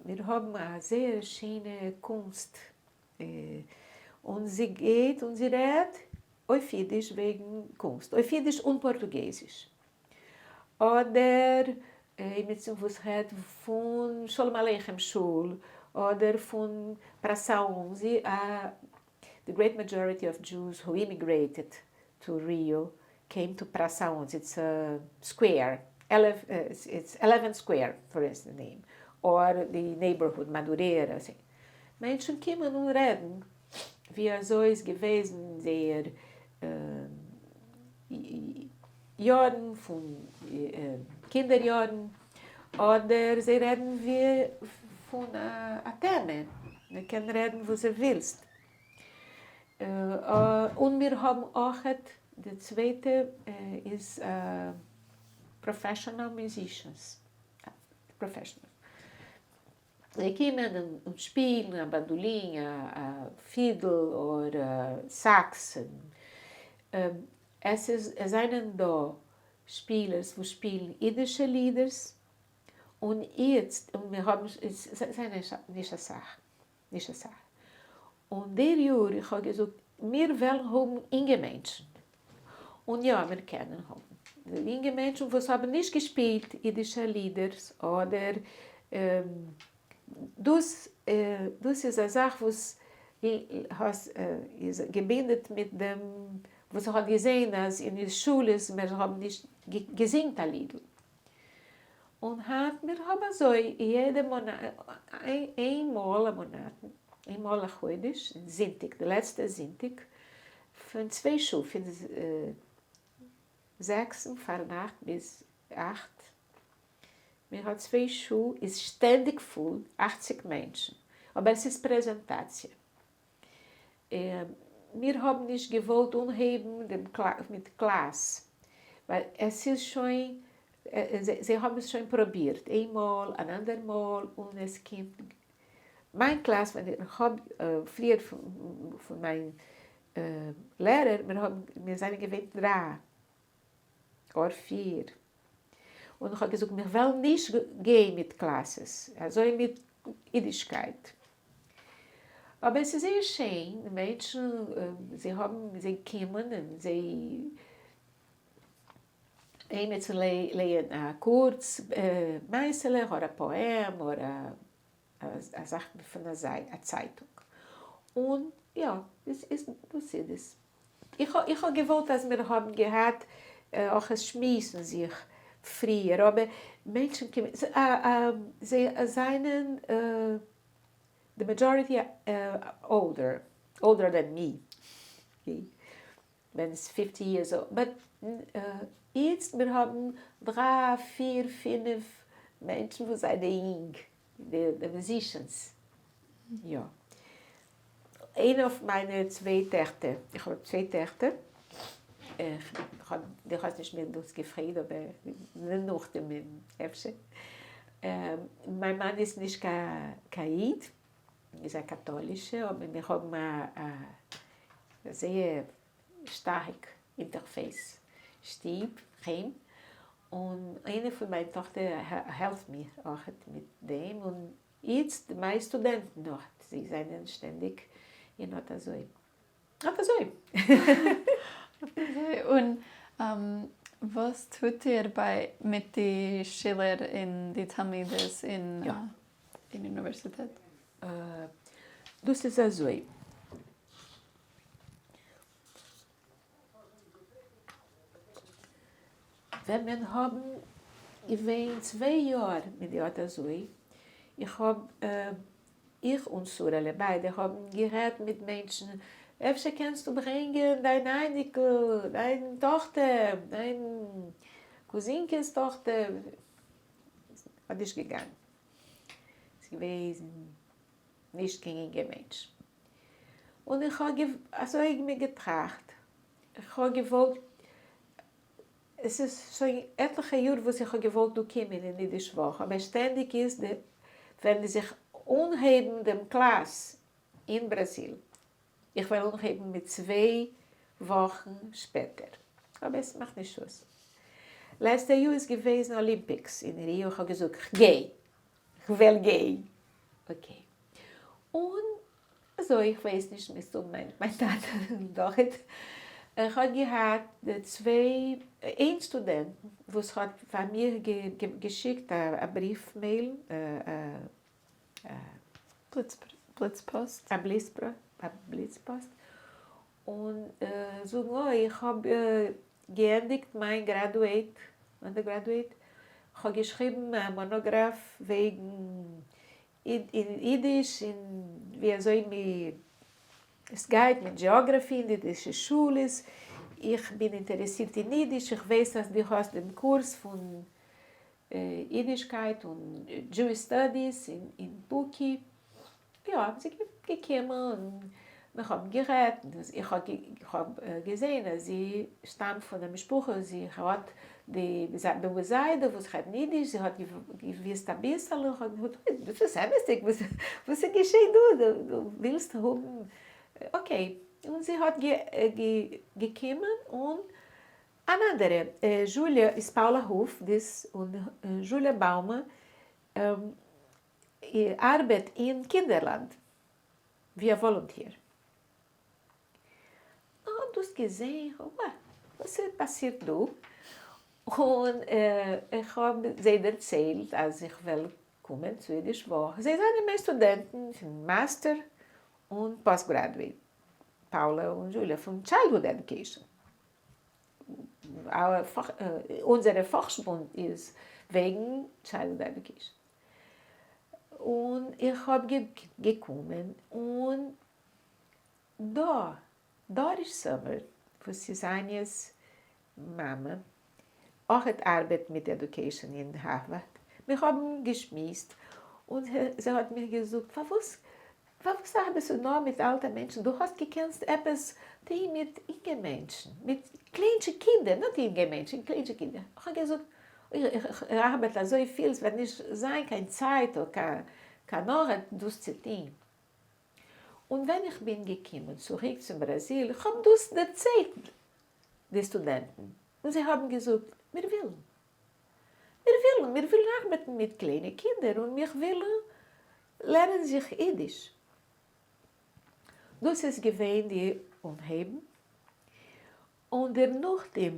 Speaker 2: מיר האבן א זייער שיינע קונסט, און זי גייט און זי רעדט אויף אידיש וועגן קונסט, אויף אידיש און פארטוגעזיש, אדער עמיצן וואס רעדט פון שלום עליכם שול, אדער פון Praça Onze, the great majority of Jews who immigrated to Rio came to Praça Onze, it's a square, it's Eleven Square for איז די name, or די neighborhood Madureira, מענטשן קומען און רעדן ווי אזוי איז געוועזן זייער יארן פון קינדער יארן, אדער זיי רעדן ווי פון א טעמע, מען קען רעדן וואס זיי ווילסט. און מיר האבן אויכעט די צווייטע איז professional musicians, professional, זיי קומען און שפילן א באנדאלין, א פידל אדער סאקס, עס איז עס זענען דא שפילערס וואס שפילן אידישע לידערס, און איצט און מיר האבן זיי נישט אסאך. נישט אסאך. און דער יאר איך האב געזאגט מיר וועלן האבן אינגע מענטשן. און יא מיר קענען האבן אינגע מענטשן וואס האבן נישט געשפילט אידישע לידערס אדער דאס דאס איז א זאך וואס איז געבינדעט מיט דעם וואס איך האב געזען אז אין די שולעס מיר האבן נישט געזינגט א לידל. און היינט מיר האבן אזוי יעדע מאנאט, איין מאל א מאנאט, איין מאל א חודש, זונטאג, די לעצטע זונטאג, פון צוויי שעה, פון זעקס פארנאכט ביז אכט, מיר האט צוויי שעה, איז שטענדיג פול, 80 מענטשן, אבער עס איז פרעזענטאציע. מיר האבן נישט געוואלט אנהייבן דעם מיט קלאס, ווייל עס איז שוין, זיי האבן עס שוין פרובירט איינמאל, אן אנדער מאל, און עס קומט, מיין קלאס ווען איך האב פריער פון מיין לערער, מיר האבן, מיר זענען געווען דריי אדער פיר, און איך האב געזאגט מיר וועלן נישט גיין מיט classes, אזוי מיט אידישקייט. אבער עס איז זייער שיין, די מענטשן זיי האבן, זיי קומען און זיי עימיצן לייענט א קורץ מעשה'לע אדער א poem אדער א זאך פון א צייטונג, און יא, דאס איז עס. איך האב געוואלט אז מיר האבן געהאט אויך עס שמועסן זיך פריער, אבער מענטשן קומען, זיי זענען די majority older, older than me, ווען איז fifty years old, but איצט מיר האבן דריי פיר פינף מענטשן וואס זענען אינג, די musicians, יא. איינע אויף מיינע צוויי טעכטער, איך האב צוויי טעכטער, איך האב, דו האסט נישט מיר דאס געפרעגט אבער נאכדעם אפשר, מיין מאן איז נישט קיין איד, איז א קאטולישע, אבער מיר האבן א זייער שטארק interfaith שטוב, היים, און איינע פון מיין טאכטער העלפט מיר אויכעט מיט דעם, און איצט מיין סטודענטן נאך, זיי זענען שטענדיג אין אט אזוי. אט אזוי.
Speaker 1: אט אזוי. און וואס טוט איר ביי מיט די שילער און די תלמידות אין אוניווערסיטעט?
Speaker 2: דאס איז אזוי. ווען מען האבן געווען צוויי יאר מיט די אט אזוי, איך האב, איך און שרה'לע ביידע האבן גערעדט מיט מענטשן, אפשר קענסטו ברענגען דיין אייניקל, דיין טאכטער, דיין קוזינקע'ס טאכטער, האט נישט געגאנגען, ס'איז געוועזן נישט קיין יונגע מענטש, און איך האב אזוי מיר געטראכט, איך האב געוואלט, עס איז שוין עטליכע יאר וואס איך האב געוואלט דא קומען אין אידיש וואך, אבער שטענדיג איז די ווען זיך אנהייבן דעם קלאס אין בראזיל, איך וועל אנהייבן מיט צוויי וואכן שפעטער, אבער עס מאכט נישט אויס. לעצטע יאר איז געוועזן Olympics אין ריאו, איך האב געזאגט כ'גיי, כ'וועל גיין, okay. און אזוי, איך ווייס נישט, מסתמא מיין מיין טאטע דארט, איך האט געהאט צוויי, איין סטודענט וואס האט פאר מיר געשיקט א בריוו mail, א.
Speaker 1: בליצפאסט.
Speaker 2: א בליצפאסט, און זאגן אוי איך האב געענדיגט מיין graduate, undergraduate, כ'האב געשריבן א monograph וועגן אין אידיש און ווי אזוי עס גייט מיט geography אין די אידישע שולעס, איך בין אינטערעסירט אין אידיש, איך ווייס אז דו האסט דעם קורס פון אידישקייט און Jewish studies אין PUC, יא, זי געקומען און מיר האבן גערעדט, איך האב געזען אז זי שטאמט פון א משפחה, זי האט די באבע זיידע וואס רעדן אידיש, זי האט געוויסט אביסעלע, איך האב געזאגט, דאס איז אמת'דיג, וואס איז געשען דא, דו ווילסט האבן, okay, און זי האט געקומען און אן אנדערע, זשוליא איז פאולא הוף, דאס און זשוליא באומא ארבעט אין קינדערלאנד ווי א volunteer. כ'האב דאס געזעהן, וואו, וואס פאסירט דא? און איך האב זיי דערציילט אז איך וועל קומען צו אידיש וואך. זיי זענען מיין סטודענטן פון master און post graduate, פאולא און זשוליא פון childhood education. אונזערע פאכשבונד איז וועגן child education. און איך האב געקומען און דא דאריש סאמער וואס איז אניא'ס מאמע אויכעט ארבעט מיט education אין הארווארד, מיר האבן געשמועסט און זי האט מיר געזאגט פארוואס פארוואס ארבעסטו נאר מיט אלטע מענטשן, דו האסט געקענסט עפעס טוהן מיט אינגע מענטשן, מיט קליינטשע קינדער, not אינגע מענטשן, קליינטשע קינדער, איך האב געזאגט איך ארבעט אזוי פיל, עס וועט נישט זיין קיין צייט אדער קיין ארט דאס צו טוהן. און ווען איך בין געקומען צוריק צום בראזיל, איך האב דאס דערציילט די סטודענטן, און זיי האבן געזאגט, מיר ווילן, מיר ווילן, מיר ווילן ארבעטן מיט קליינע קינדער און מיר ווילן לערנען זיך אידיש. דאס איז געווען די אנהייבן, און דערנאכדעם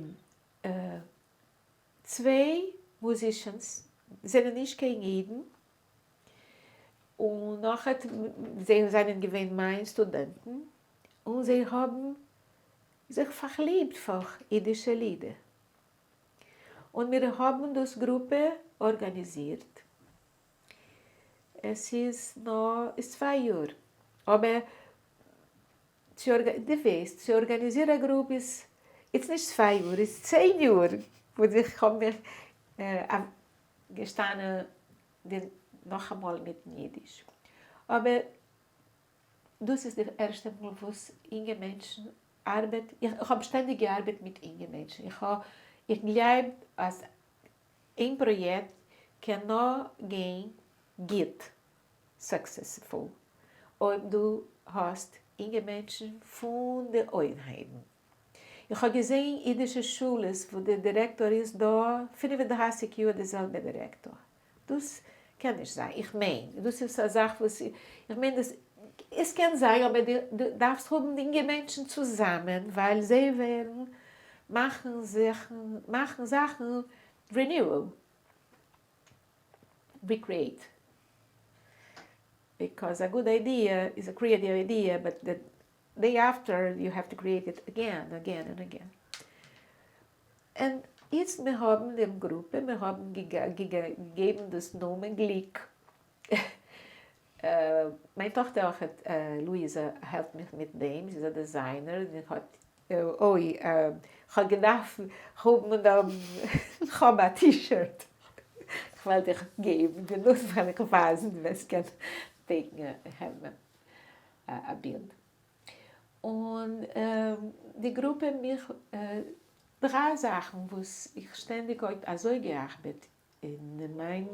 Speaker 2: צוויי musicians זענען נישט קיין אידן, און נאכעט זיי זענען געווען מיין סטודענטן, און זיי האבן זיך פארליבט פאר אידישע לידער, און מיר האבן דאס גרופע ארגאניזירט, עס איז נאר איז צוויי יאר, אבער צו דו ווייסט צו ארגאניזירן א group איז איצט נישט צוויי יאר איז צען יאר וואס איך האב מיך געשטאנען נאכאמאל מיטן אידיש, אבער דאס איז די ערשטע מאל וואס אינגע מענטשן ארבעט, איך האב שטענדיג געארבעט מיט אינגע מענטשן, איך האב איך גלייב אז איין פראיעקט קען נאר גיין גוט, successful, אויב דו האסט אינגע מענטשן פון די אוינהייבן. איך האב געזעהן אידישע שולעס וואו די דירעקטאר איז דא 35 יאר די זעלבע דירעקטאר. דאס קען נישט זיין. איך מיין, דאס איז א זאך וואס איך מיין דאס, עס קען זיין אבער דו דארפסט האבן אינגע מענטשן צוזאמען ווייל זיי וועלן מאכן זיך מאכן זאכן renewal, recreate, because a good idea is a creative idea but the day after you have to create it again again and again. And. איצט מיר האבן דעם גרופע, מיר האבן געגעבן דאס נאמען גליק. מיין טאכטער אויך, לואיזא, העלפט מיך מיט דעם, זי איז א designer און האט, אוי, כ'האב געדארפט האבן דעם, כ'האב א T-shirt, כ'וועל דיך געבן, דערנאך וועל איך ווייזן, דו וועסט קענען take ן א בילד. און די גרופע מיך דריי זאכן וואס איך שטענדיג האב אזוי געארבעט אין מיין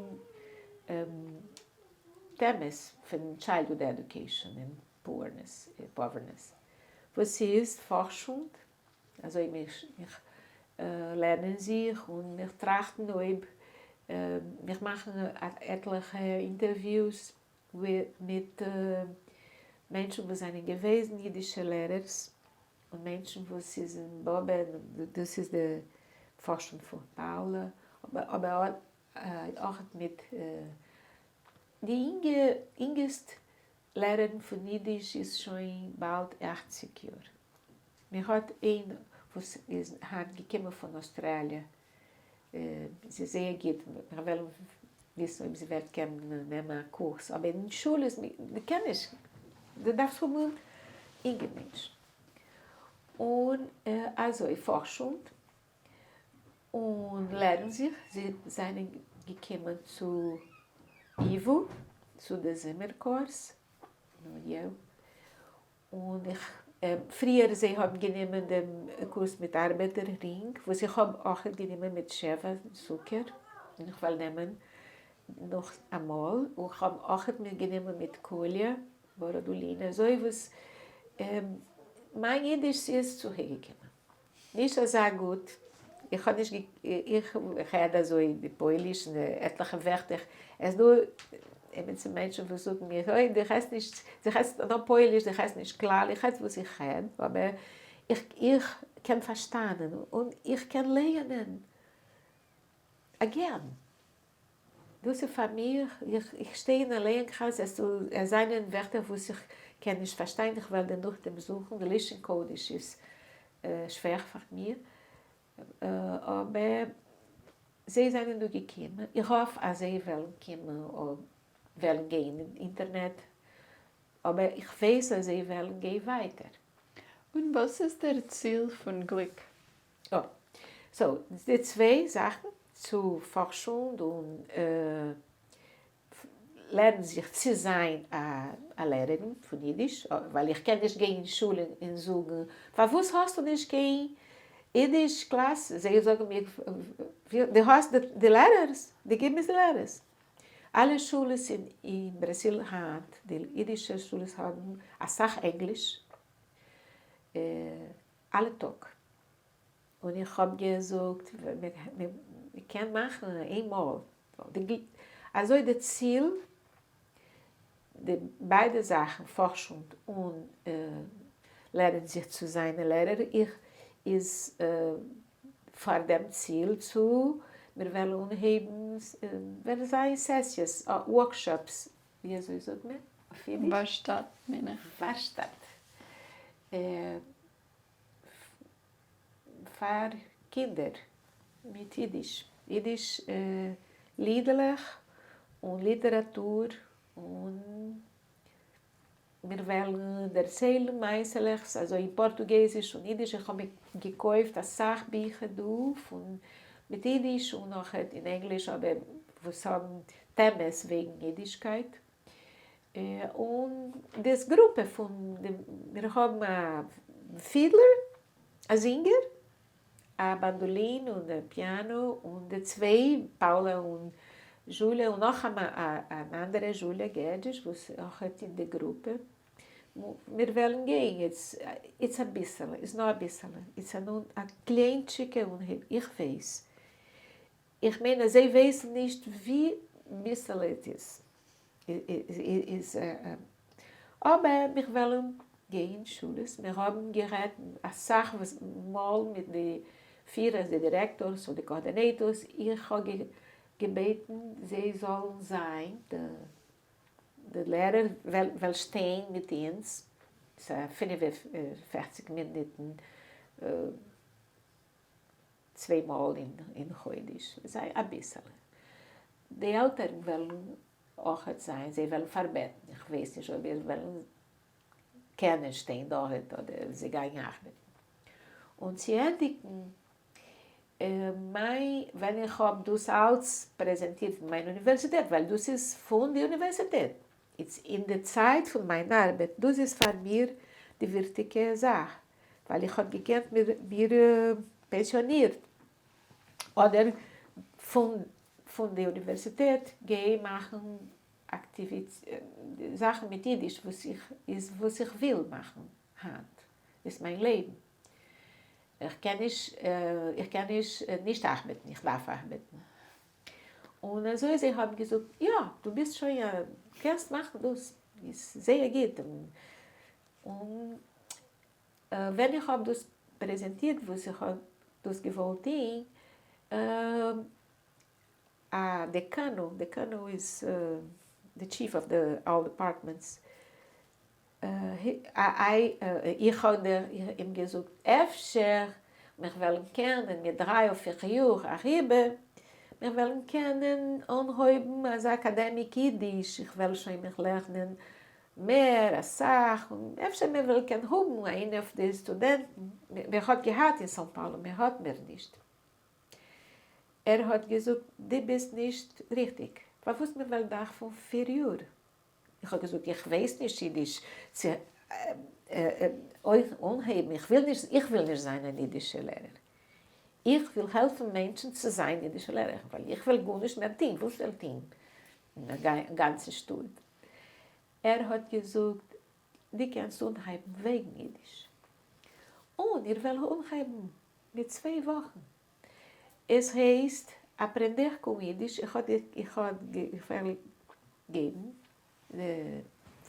Speaker 2: טעמעס פון childhood education און poorness, poorness, וואס איז פארשונג, אזוי מיך לערנען זיך און מיך טראכטן אויב מיך מאכן עטליכע interviews מיט מענטשן וואס זענען געוועזן אידישע לערערס און מענטשן וואס איז אין באבע, דאס איז די פארשונג פון פאולא, אבער אויך מיט די אינגע אינגעסט לערערין פון אידיש איז שוין באלד 80 יאר. מיר האט איין וואס איז היינט געקומען פון אוסטראליע, זי איז זייער גוט, מיר וועלן וויסן אויב זי וועט קענען נעמען א קורס, אבער אין שולע איז מען קען נישט, דו דארפסט האבן אינגע מענטשן. און אזוי פארשונג און לערן זיך, זיי זענען געקומען צו ייווא, צו די זומער קורס, און איך, פריער זיי האבן גענומען דעם קורס מיט ארבעטער רינג, וואס איך האב אויך גענומען מיט שבע צוקער, און איך וועל נעמען נאך אמאל, און איך האב אויך גענומען מיט קאליע באראדולינע, אזוי וואס מיין אידיש איז צוריקגעקומען. נישט אזא גוט, איך האב נישט איך רעד אזוי די פויליש און עטליכע ווערטער, עס דא עמיצע מענטשן וואס זאגן מיר אוי דו רעדסט נישט, דו רעדסט נאר פויליש, דו רעדסט נישט כלל, איך רעד וואס איך רעד, אבער איך איך קען פארשטאנען און איך קען לייענען again. דאס איז פאר מיר, איך שטיי אין א לערן-קרייז, עס זענען ווערטער וואס איך קען נישט פארשטיין, איך וועל דערנאכדעם זוכן, די לשון קודש איז שווער פאר מיר, אבער זיי זענען דא געקומען, איך האף אז זיי וועלן קומען וועלן גיין אין אינטערנעט, אבער איך ווייס אז זיי וועלן גיין ווייטער.
Speaker 1: און וואס איז דער ציל פון גליק?
Speaker 2: אה. so, די צוויי זאכן, צו פארשונג און לערנען זיך צו זיין א לערערין פון אידיש, ווייל איך קען נישט גיין אין שולע און זאגן, פארוואס האסטו נישט קיין אידיש קלאס? זיי זאגן מיר, דו האסט די לערערס, דו גיב מיר די לערערס. אלע שולעס אין בראזיל היינט, די אידישע שולעס האבן אסאך ענגליש, אלע טאג, און איך האב געזאגט מען קען מאכן איינמאל, אזוי די ציל, די ביידע זאכן פארשונג און לערנען זיך צו זיין א לערער, איך איז פאר דעם ציל צו מיר וועלן אנהייבן וועלן זיין סעסיעס, workshops, ווי אזוי זאגט מען אויף אידיש?
Speaker 1: ווארשטאט מיין איך.
Speaker 2: ווארשטאט. פאר קינדער מיט אידיש, אידיש לידלעך און ליטעראטור, און מיר וועלן דערציילן מעשה'לעך אזוי אין פארטוגעזיש און אידיש, איך האב מיר געקויפט אסאך ביכער דא פון מיט אידיש און נאך אין ענגליש אבער וואס האבן טעמעס וועגן אידישקייט. און דאס גרופע פון די, מיר האבן א פידלער, א זינגער, א באנדאלין און א פיאנא, און די צוויי, פאולא און זשוליא, און נאך אן אנדערע זשוליא געדזש וואס אויכעט אין די גרופע. מיר וועלן גיין איצט אביסעלע, איז נאר אביסעלע, איצט א קליינטשיקע אנהייב, איך ווייס, איך מיין אז זיי ווייסן נישט ווי ביסעלע עס איז, אבער מיר וועלן גיין שולעס, מיר האבן גערעדט אסאך מאל מיט די פירערס, די דירעקטארס און די coordinators, איך האב געבעטן זיי זאלן זיין די לערער וועל שטיין מיט אונז, ס'איז א 45 מינוטן. צוויי מאל אין חודש, זיי אביסעלע. די עלטערן וועלן אויכעט זיין, זיי וועלן פארבעטן, איך ווייס נישט אויב זיי וועלן קענען שטיין דארט אדער זיי גייען ארבעטן. און צו ענדיגן, מיין, ווען איך האב דאס אלץ פרעזענטירט אין מיין אוניווערסיטעט, ווייל דאס איז פון די אוניווערסיטעט, איצט אין די צייט פון מיין ארבעט, דאס איז פאר מיר די וויכטיגע זאך, ווייל איך האב געקענט מיר פענסיאנירט אדער פון פון די אוניווערסיטעט גיי מאכן זאכן מיט אידיש וואס איך איז וואס איך וויל מאכן היינט איז מיין לעבן איך קען נישט איך קען נישט נישט ארבעטן איך דארף ארבעטן און אזוי זיי האבן געזאגט יא דו ביסט שוין א קענסט מאכן דאס איז זייער גוט און ווען איך האב דאס פרעזענטירט וואס איך האב דאס געוואלט טוהן, א דעקאנו, דעקאנו איז די chief of the all departments, איך האב אים געזאגט אפשר מיר וועלן קענען מיט דריי אדער פיר יאר אריבער, מיר וועלן קענען אנהויבן אזא academic אידיש, איך וועל שוין מיך לערנען מער, אסאך, און אפשר מען וועל קען האבן איינע אויף די סטודענטן, מען האט געהאט אין סאו פאולא, מען האט מער נישט. ער האט געזאגט, דו ביסט נישט ריכטיג, פארוואס מען וועל דארפן פיר יאר? איך האב געזאגט, איך ווייס נישט אידיש צו אנהייבן, איך וויל נישט, איך וויל נישט זיין אן אידישע לערער, איך וויל העלפן מענטשן צו זיין אידישע לערער, ווייל איך וויל גארנישט מער טון, וואס וועל טון אין גאנצע שטאט? ער האט געזאגט, דו קענסט אנהייבן וועגן אידיש. און איר וועל אנהייבן מיט צוויי וואכן. עס הייסט Aprender com Yiddish, איך האב איך האב איך געבן די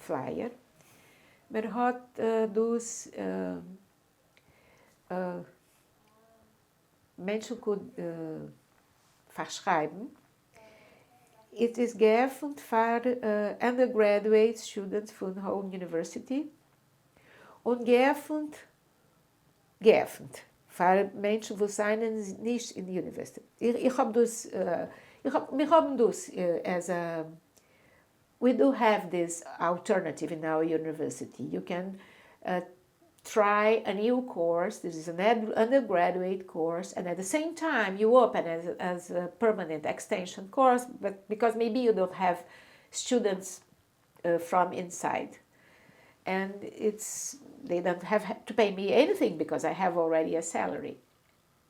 Speaker 2: flyer, מען האט דאס מענטשן could פארשרייבן. עס איז געעפנט פאר undergraduate students פון Home University, און געעפנט געעפנט פאר מענטשן וואס זענען נישט אין אוניווערסיטעט. איך האב דאס, איך האב, מיר האבן דאס as a, we do have this alternative in our university, you can try a new course, this is an undergraduate course, and at the same time you open as, as a permanent extension course, but because maybe you don't have students from inside. And it's, they don't have to pay me anything because I have already a salary.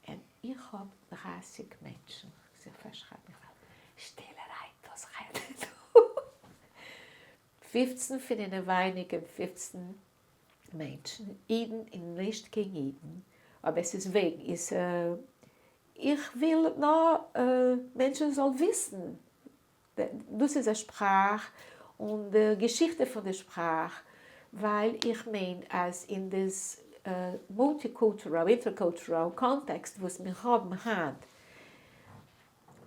Speaker 2: And איך האב 30 מענטשן זיך פארשרייבן, שטילערהייט וואס רעדט דא? 15 פון אינעווייניג און 15 מענטשן, אידן און נישט קיין אידן, אבער עס איז וועגן איז איך וויל נאר מענטשן זאל וויסן דאס איז א שפראך און די געשיכטע פון די שפראך, ווייל איך מיין אז אין this multicultural intercultural context וואס מיר האבן היינט,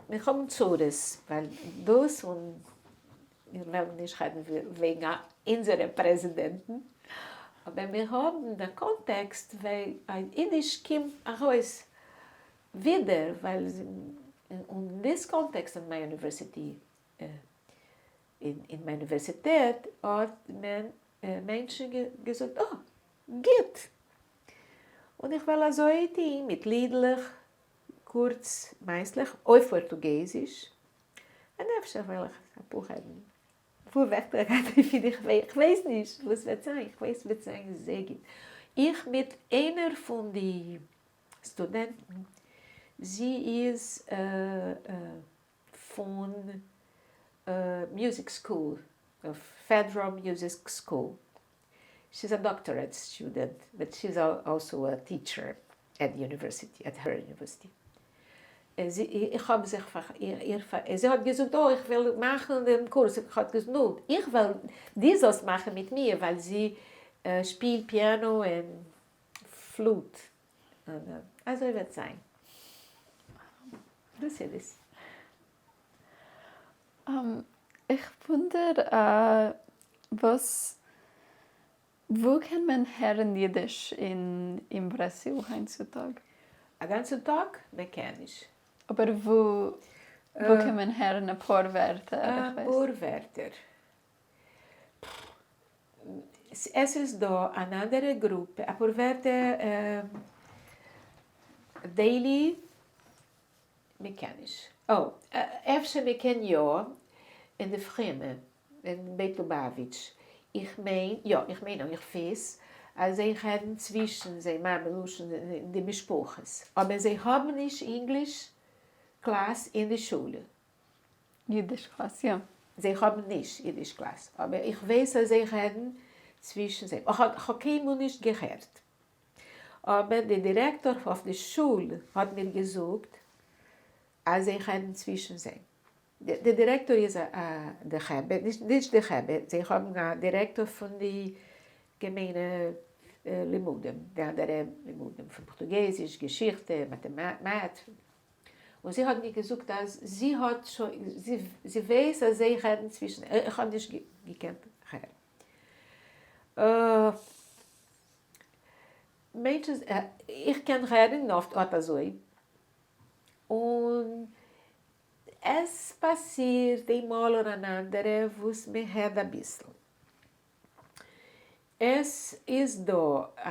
Speaker 2: מיר האבן צרות ווייל דאס און מיר וועלן נישט רעדן וועגן אונזערע פרעזידענטן, אבער מיר האבן א context ווי אידיש קומט ארויס ווידער ווייל אין this context אין מיין university אין מיין אוניווערסיטעט האט מען מענטשן געזאגט אה גוט און איך וועל אזוי טוהן מיט לידלעך קורץ מייסטלעך אויף פארטוגעזיש און אפשר וועל איך אפאר רעדן אפאר ווערטער רעדן איך ווייס נישט וואס וועט זיין איך ווייס וועט זיין זייער גוט איך מיט איינער פון די סטודענטן, זי איז פון music school, Federal Music School, she is a doctorate student but she is also a teacher at the university, at her university. איך האב זיך פאר איר, זי האט געזאגט oh איך וויל מאכן דעם קורס, איך האב געזאגט נו איך וויל דו זאלסט מאכן מיט מיר ווייל זי שפילט piano און flute. אזוי וועט זיין. דאס איז עס.
Speaker 1: איך וואונדער וואס וואו קען מען הערן אידיש אין בראזיל היינט צו טאג?
Speaker 2: א גאנצן טאג? מען קען נישט.
Speaker 1: אבער וואו וואו קען מען הערן אפאר ווערטער? איך ווייס.
Speaker 2: אפאר ווערטער. עס איז דא אן אנדערע גרופע, אפאר ווערטער daily מען קען נישט. או, אפשר מען קען יא, אין די פרומע, אין בית לובאוויטש, איך מיין, יא, איך מיין איך ווייס אז זיי רעדן צווישן זיי מאמע לשון אין די משפחות, אבער זיי האבן נישט English class אין די שולע.
Speaker 1: אידיש class, יא.
Speaker 2: זיי האבן נישט אידיש class, אבער איך ווייס אז זיי רעדן צווישן זיי, איך האב קיינמאל נישט געהערט, אבער די דירעקטאר אויף די שול האט מיר געזאגט אז זיי רעדן צווישן זיי. די דירעקטאר איז די רבי, נישט די רבי, זיי האבן א דירעקטאר פון די געמיינע לימודים, די אנדערע לימודים פון פארטוגעזיש, געשיכטע, math, און זי האט מיר געזאגט אז זי האט שוין, זי ווייס אז זיי רעדן צווישן, איך האב נישט געקענט הערן. מענטשן, איך קען רעדן אט אזוי, און עס פאסירט איינמאל און אן אנדערע וואס מען הערט אביסל. עס איז דא א,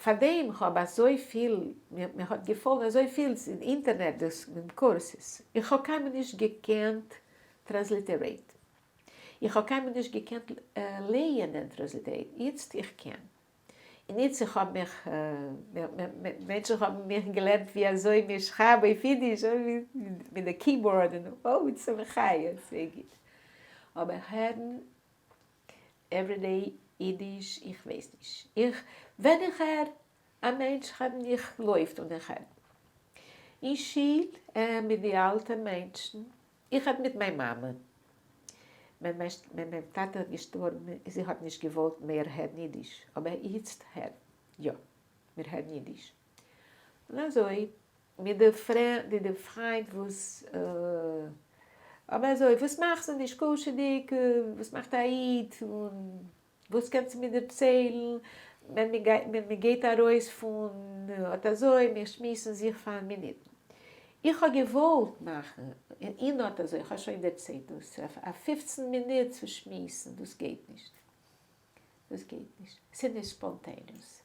Speaker 2: פארדעם האב אזויפיל, מיר האט געפאלן אזויפיל אין אינטערנעט דאס courses, איך האב קיינמאל נישט געקענט transliterate, איך האב קיינמאל נישט געקענט לייענען transliterate, איצט איך קען. און איצט איך האב מיך, מענטשן האבן מיך געלערנט ווי אזוי מען שרייבט אויף אידיש, מיט די keyboard, און אוי ס'איז מחיה, ס'איז גוט. אבער הערן everyday אידיש, איך ווייס נישט. איך, ווען איך הער א מענטש רעדן, איך לויפט און איך הער. אין שיל מיט די אלטע מענטשן, איך רעד מיט מיין מאמע. ווען מיין טאטע האט געשטארבן, זי האט נישט געוואלט מער הערן אידיש, אבער איצט הערט יא, מיר הערן אידיש. און אזוי מיט די פריינט וואס, אבער אזוי, וואס מאכסטו נישקשה'דיג, וואס מאכט א איד, און וואס קענסטו מיר דערציילן, ווען מען גייט ארויס פון אט אזוי, מיר שמועסן זיך פאר מינוטן. איך האב געוואלט מאכן אין אט אזוי, איך האב שוין דערציילט דאס, א 15 מינוט צו שמועסן, דאס גייט נישט. דאס גייט נישט. ס'איז נישט spontaneous.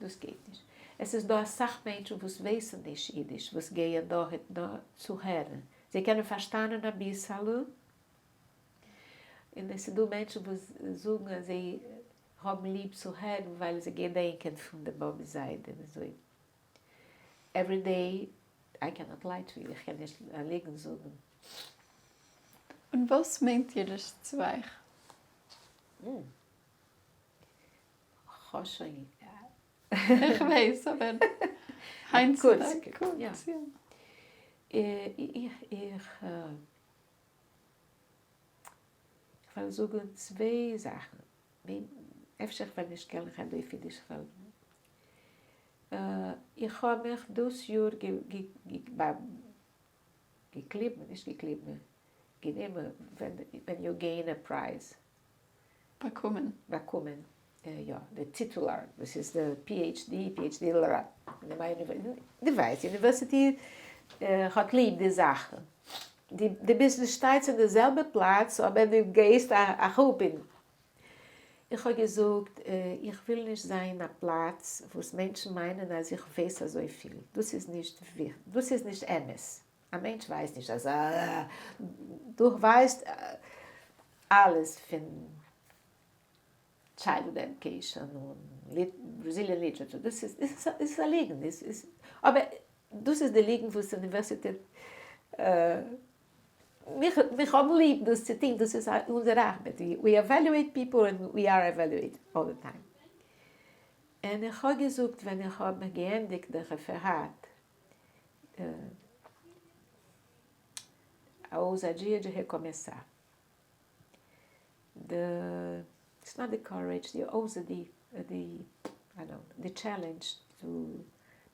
Speaker 2: דאס גייט נישט. עס איז דא אסאך מענטשן וואס ווייסן נישט אידיש, וואס גייען דארט נאר צו הערן. זיי קענען פארשטאנען אביסעלע, און עס איז דא מענטשן וואס זאגן אז זיי האבן ליב צו הערן ווייל זיי געדענקען פון די באבע זיידע און אזוי. עווערי דעי, איי קענאט ליי טו יו, איך קען נישט א ליגן זאגן.
Speaker 1: און וואס מיינט אידיש צו אייך?
Speaker 2: כ'האב שוין.
Speaker 1: איך ווייס אבער היינט צו טאג קורץ, יא.
Speaker 2: איך וועל זאגן צוויי זאכן, אפשר איך וועל נישט קענען רעדן אויף אידיש, איך האב מיך דאס יאר געקליבן, נישט געקליבן, גענומען, ווען you gain a prize.
Speaker 1: באקומען.
Speaker 2: באקומען, יא, די titular, דאס איז די PhD, PhD, דו ווייסט, university האט ליב די זאכן. דו ביסט נישט שטייסט אין די זעלבע פלאץ, אבער דו גייסט אראפ אין. איך האב געזאגט, איך וויל נישט זיין א פלאץ וואס מענטשן מיינען אז איך ווייס אזויפיל. דאס איז נישט דאס איז נישט אמת. א מענטש ווייסט נישט אז דו ווייסט אלעס פון child education און Brazilian literature. דאס איז א ליגנט. אבער דאס איז די ליגנט וואס אוניווערסיטעט מיר האבן ליב דאס צו טון, דאס איז אונזער ארבעט, we evaluate people and we are evaluated all the time. און איך האב געזאגט ווען איך האב געענדיגט די רעפעראט, a ousadia de recomeçar, the, it's not the courage, the ousadia, the, I don't, the challenge to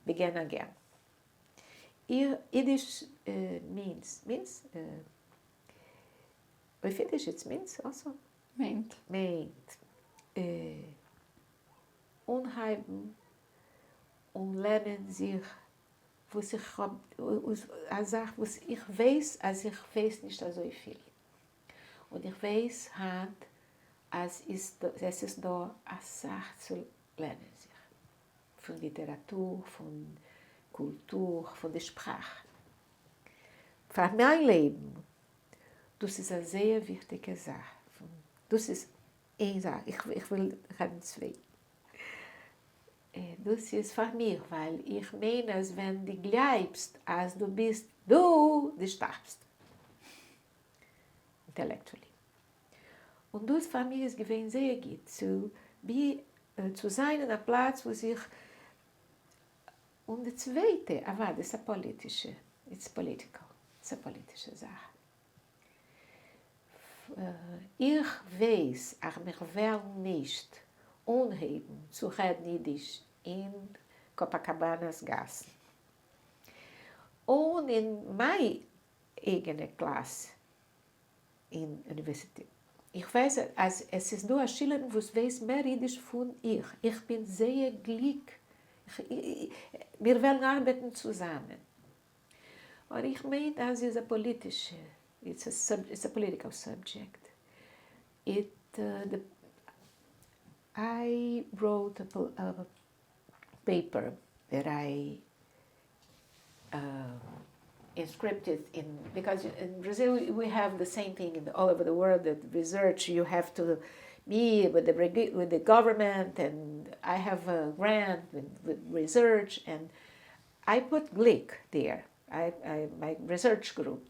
Speaker 2: begin again. אידיש means, means? אויף אידיש it's means also?
Speaker 1: מיינט.
Speaker 2: מיינט. אנהייבן. און לערנען זיך וואס איך האב, א זאך וואס איך ווייס אז איך ווייס נישט אזויפיל. און איך ווייס היינט אז עס איז דא אסאך צו לערנען זיך. פון ליטעראטור, פון קולטור, פון די שפראך. פאר מיין לעבן, דאס איז א זייער וויכטיגע זאך. דאס איז איין זאך, איך וויל רעדן צוויי. דאס איז פאר מיר, ווייל איך מיין אז ווען דו גלייבסט אז דו ביסט דו, דו שטארבסט. Intellectually. און דאס פאר מיר איז געווען זייער גוט צו be צו זיין אין א פלאץ וואס איך און די צווייטע אוודאי ס'א פאליטישע it's political ס'א פאליטישע זאך איך ווייס אז מיר וועלן נישט אנהייבן צו רעדן אידיש אין קאפאקאבאנא'ס גאסן און אין מיין אייגענע קלאס אין אוניווערסיטעט. איך ווייס אז עס איז דא א שילערין וואס ווייס מער אידיש פון איך, איך בין זייער גליק, מיר וועלן ארבעטן צוזאמען. אבער איך מיין אז איז א פאליטישע, it's a political subject. It I wrote a paper that I inscripted in, because in Brazil we have the same thing in all over the world, that research you have to be with the, with the government, and I have a grant with, with research, and I put Glick there, I, I, my research group.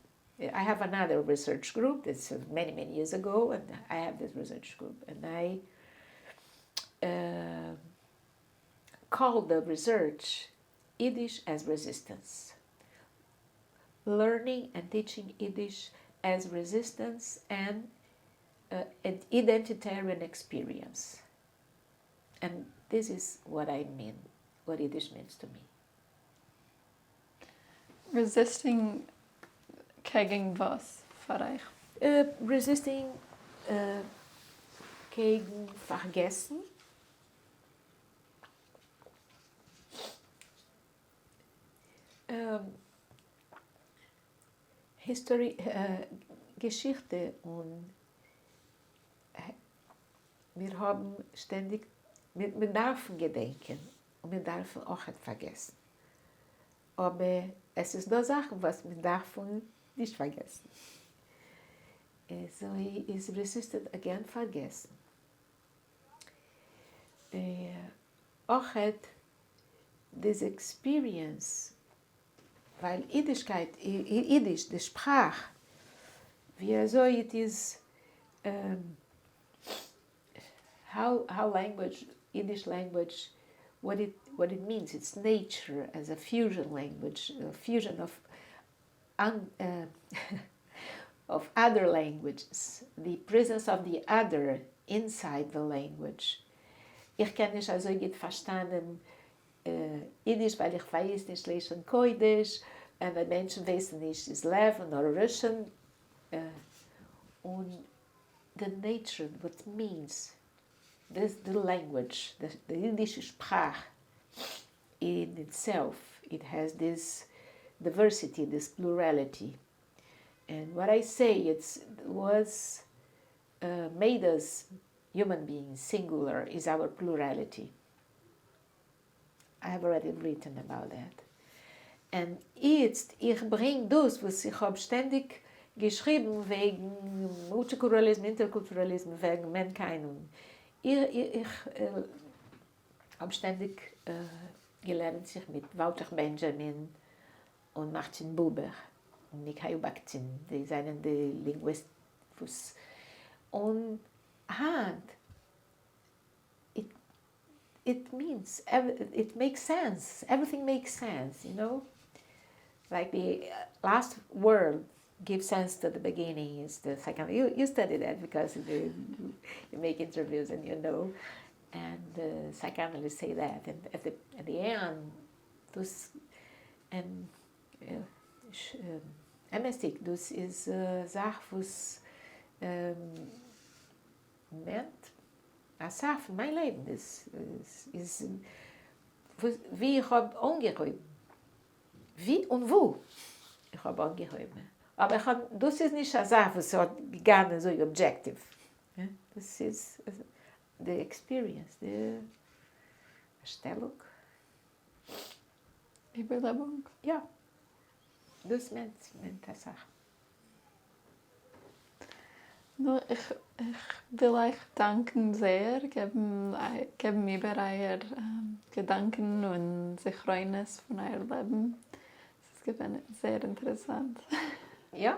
Speaker 2: I have another research group that's many, many years ago, and I have this research group, and I call the research Yiddish as resistance. Learning and teaching Yiddish as resistance and an identitarian experience. And this is what I mean, what Yiddish means to me.
Speaker 1: Resisting קעגן וואס פאר אייך?
Speaker 2: Resisting קעגן פארגעסן. History, געשיכטע און מיר האבן שטענדיג, מיר דארפן געדענקען און מיר דארפן אויכעט פארגעסן. אבער עס איז דא זאכן וואס מיר דארפן נישט פארגעסן. אזוי איז resisted against פארגעסן. אויכעט this experience, ווייל אידישקייט, אידיש, די שפראך, ווי אזוי it איז, how language, Yiddish language, what it, what it means, its nature as a fusion language, a fusion of, un, of other languages, the presence of the other inside the language. איך קען נישט אזוי גוט פארשטאנען אידיש ווייל איך ווייס נישט לשון קודש, און ווען מענטשן ווייסן נישט איז לעוו נאר Russian, און the nature, what means this the language, the, the אידישע שפראך in itself, it has this diversity, this plurality. And what I say, it's was made us human beings singular is our plurality. I have already written about that. And איצט, איך ברענג דאס וואס איך האב שטענדיג געשריבן וועגן מולטיקולטוראליזם, אינטערקולטוראליזם, וועגן mankind. און איך, איך האב שטענדיג געלערנט זיך מיט וואלטער בענדזשאמין און מארטין בובער און מיכאיל באקטין, די זענען די linguist וואס און היינט it it means it makes sense, everything makes sense, you know, like the last word gives sense to the beginning is the second. You, you study that because you, you make interviews and you know, and the psychoanalysts say that. And at the, at the end, דאס and אמת'דיג, דאס איז א זאך וואס מיינט אסאך פון מיין לעבן, איז איז. ווי איך האב אנגעהויבן, ווי און וואו איך האב אנגעהויבן, אבער איך האב, דאס איז נישט א זאך וואס האט געגאנגען אזוי objective, דאס איז די experience, די שטעלונג.
Speaker 1: איבערלעבונג?
Speaker 2: יא. דאס מיינט מיינט אסאך.
Speaker 1: נו, איך וויל אייך דאנקען זייער, געבן איבער אייער געדאנקען און זכרונות פון אייער לעבן. ס'איז געווען זייער אינטערעסאנט.
Speaker 2: יא.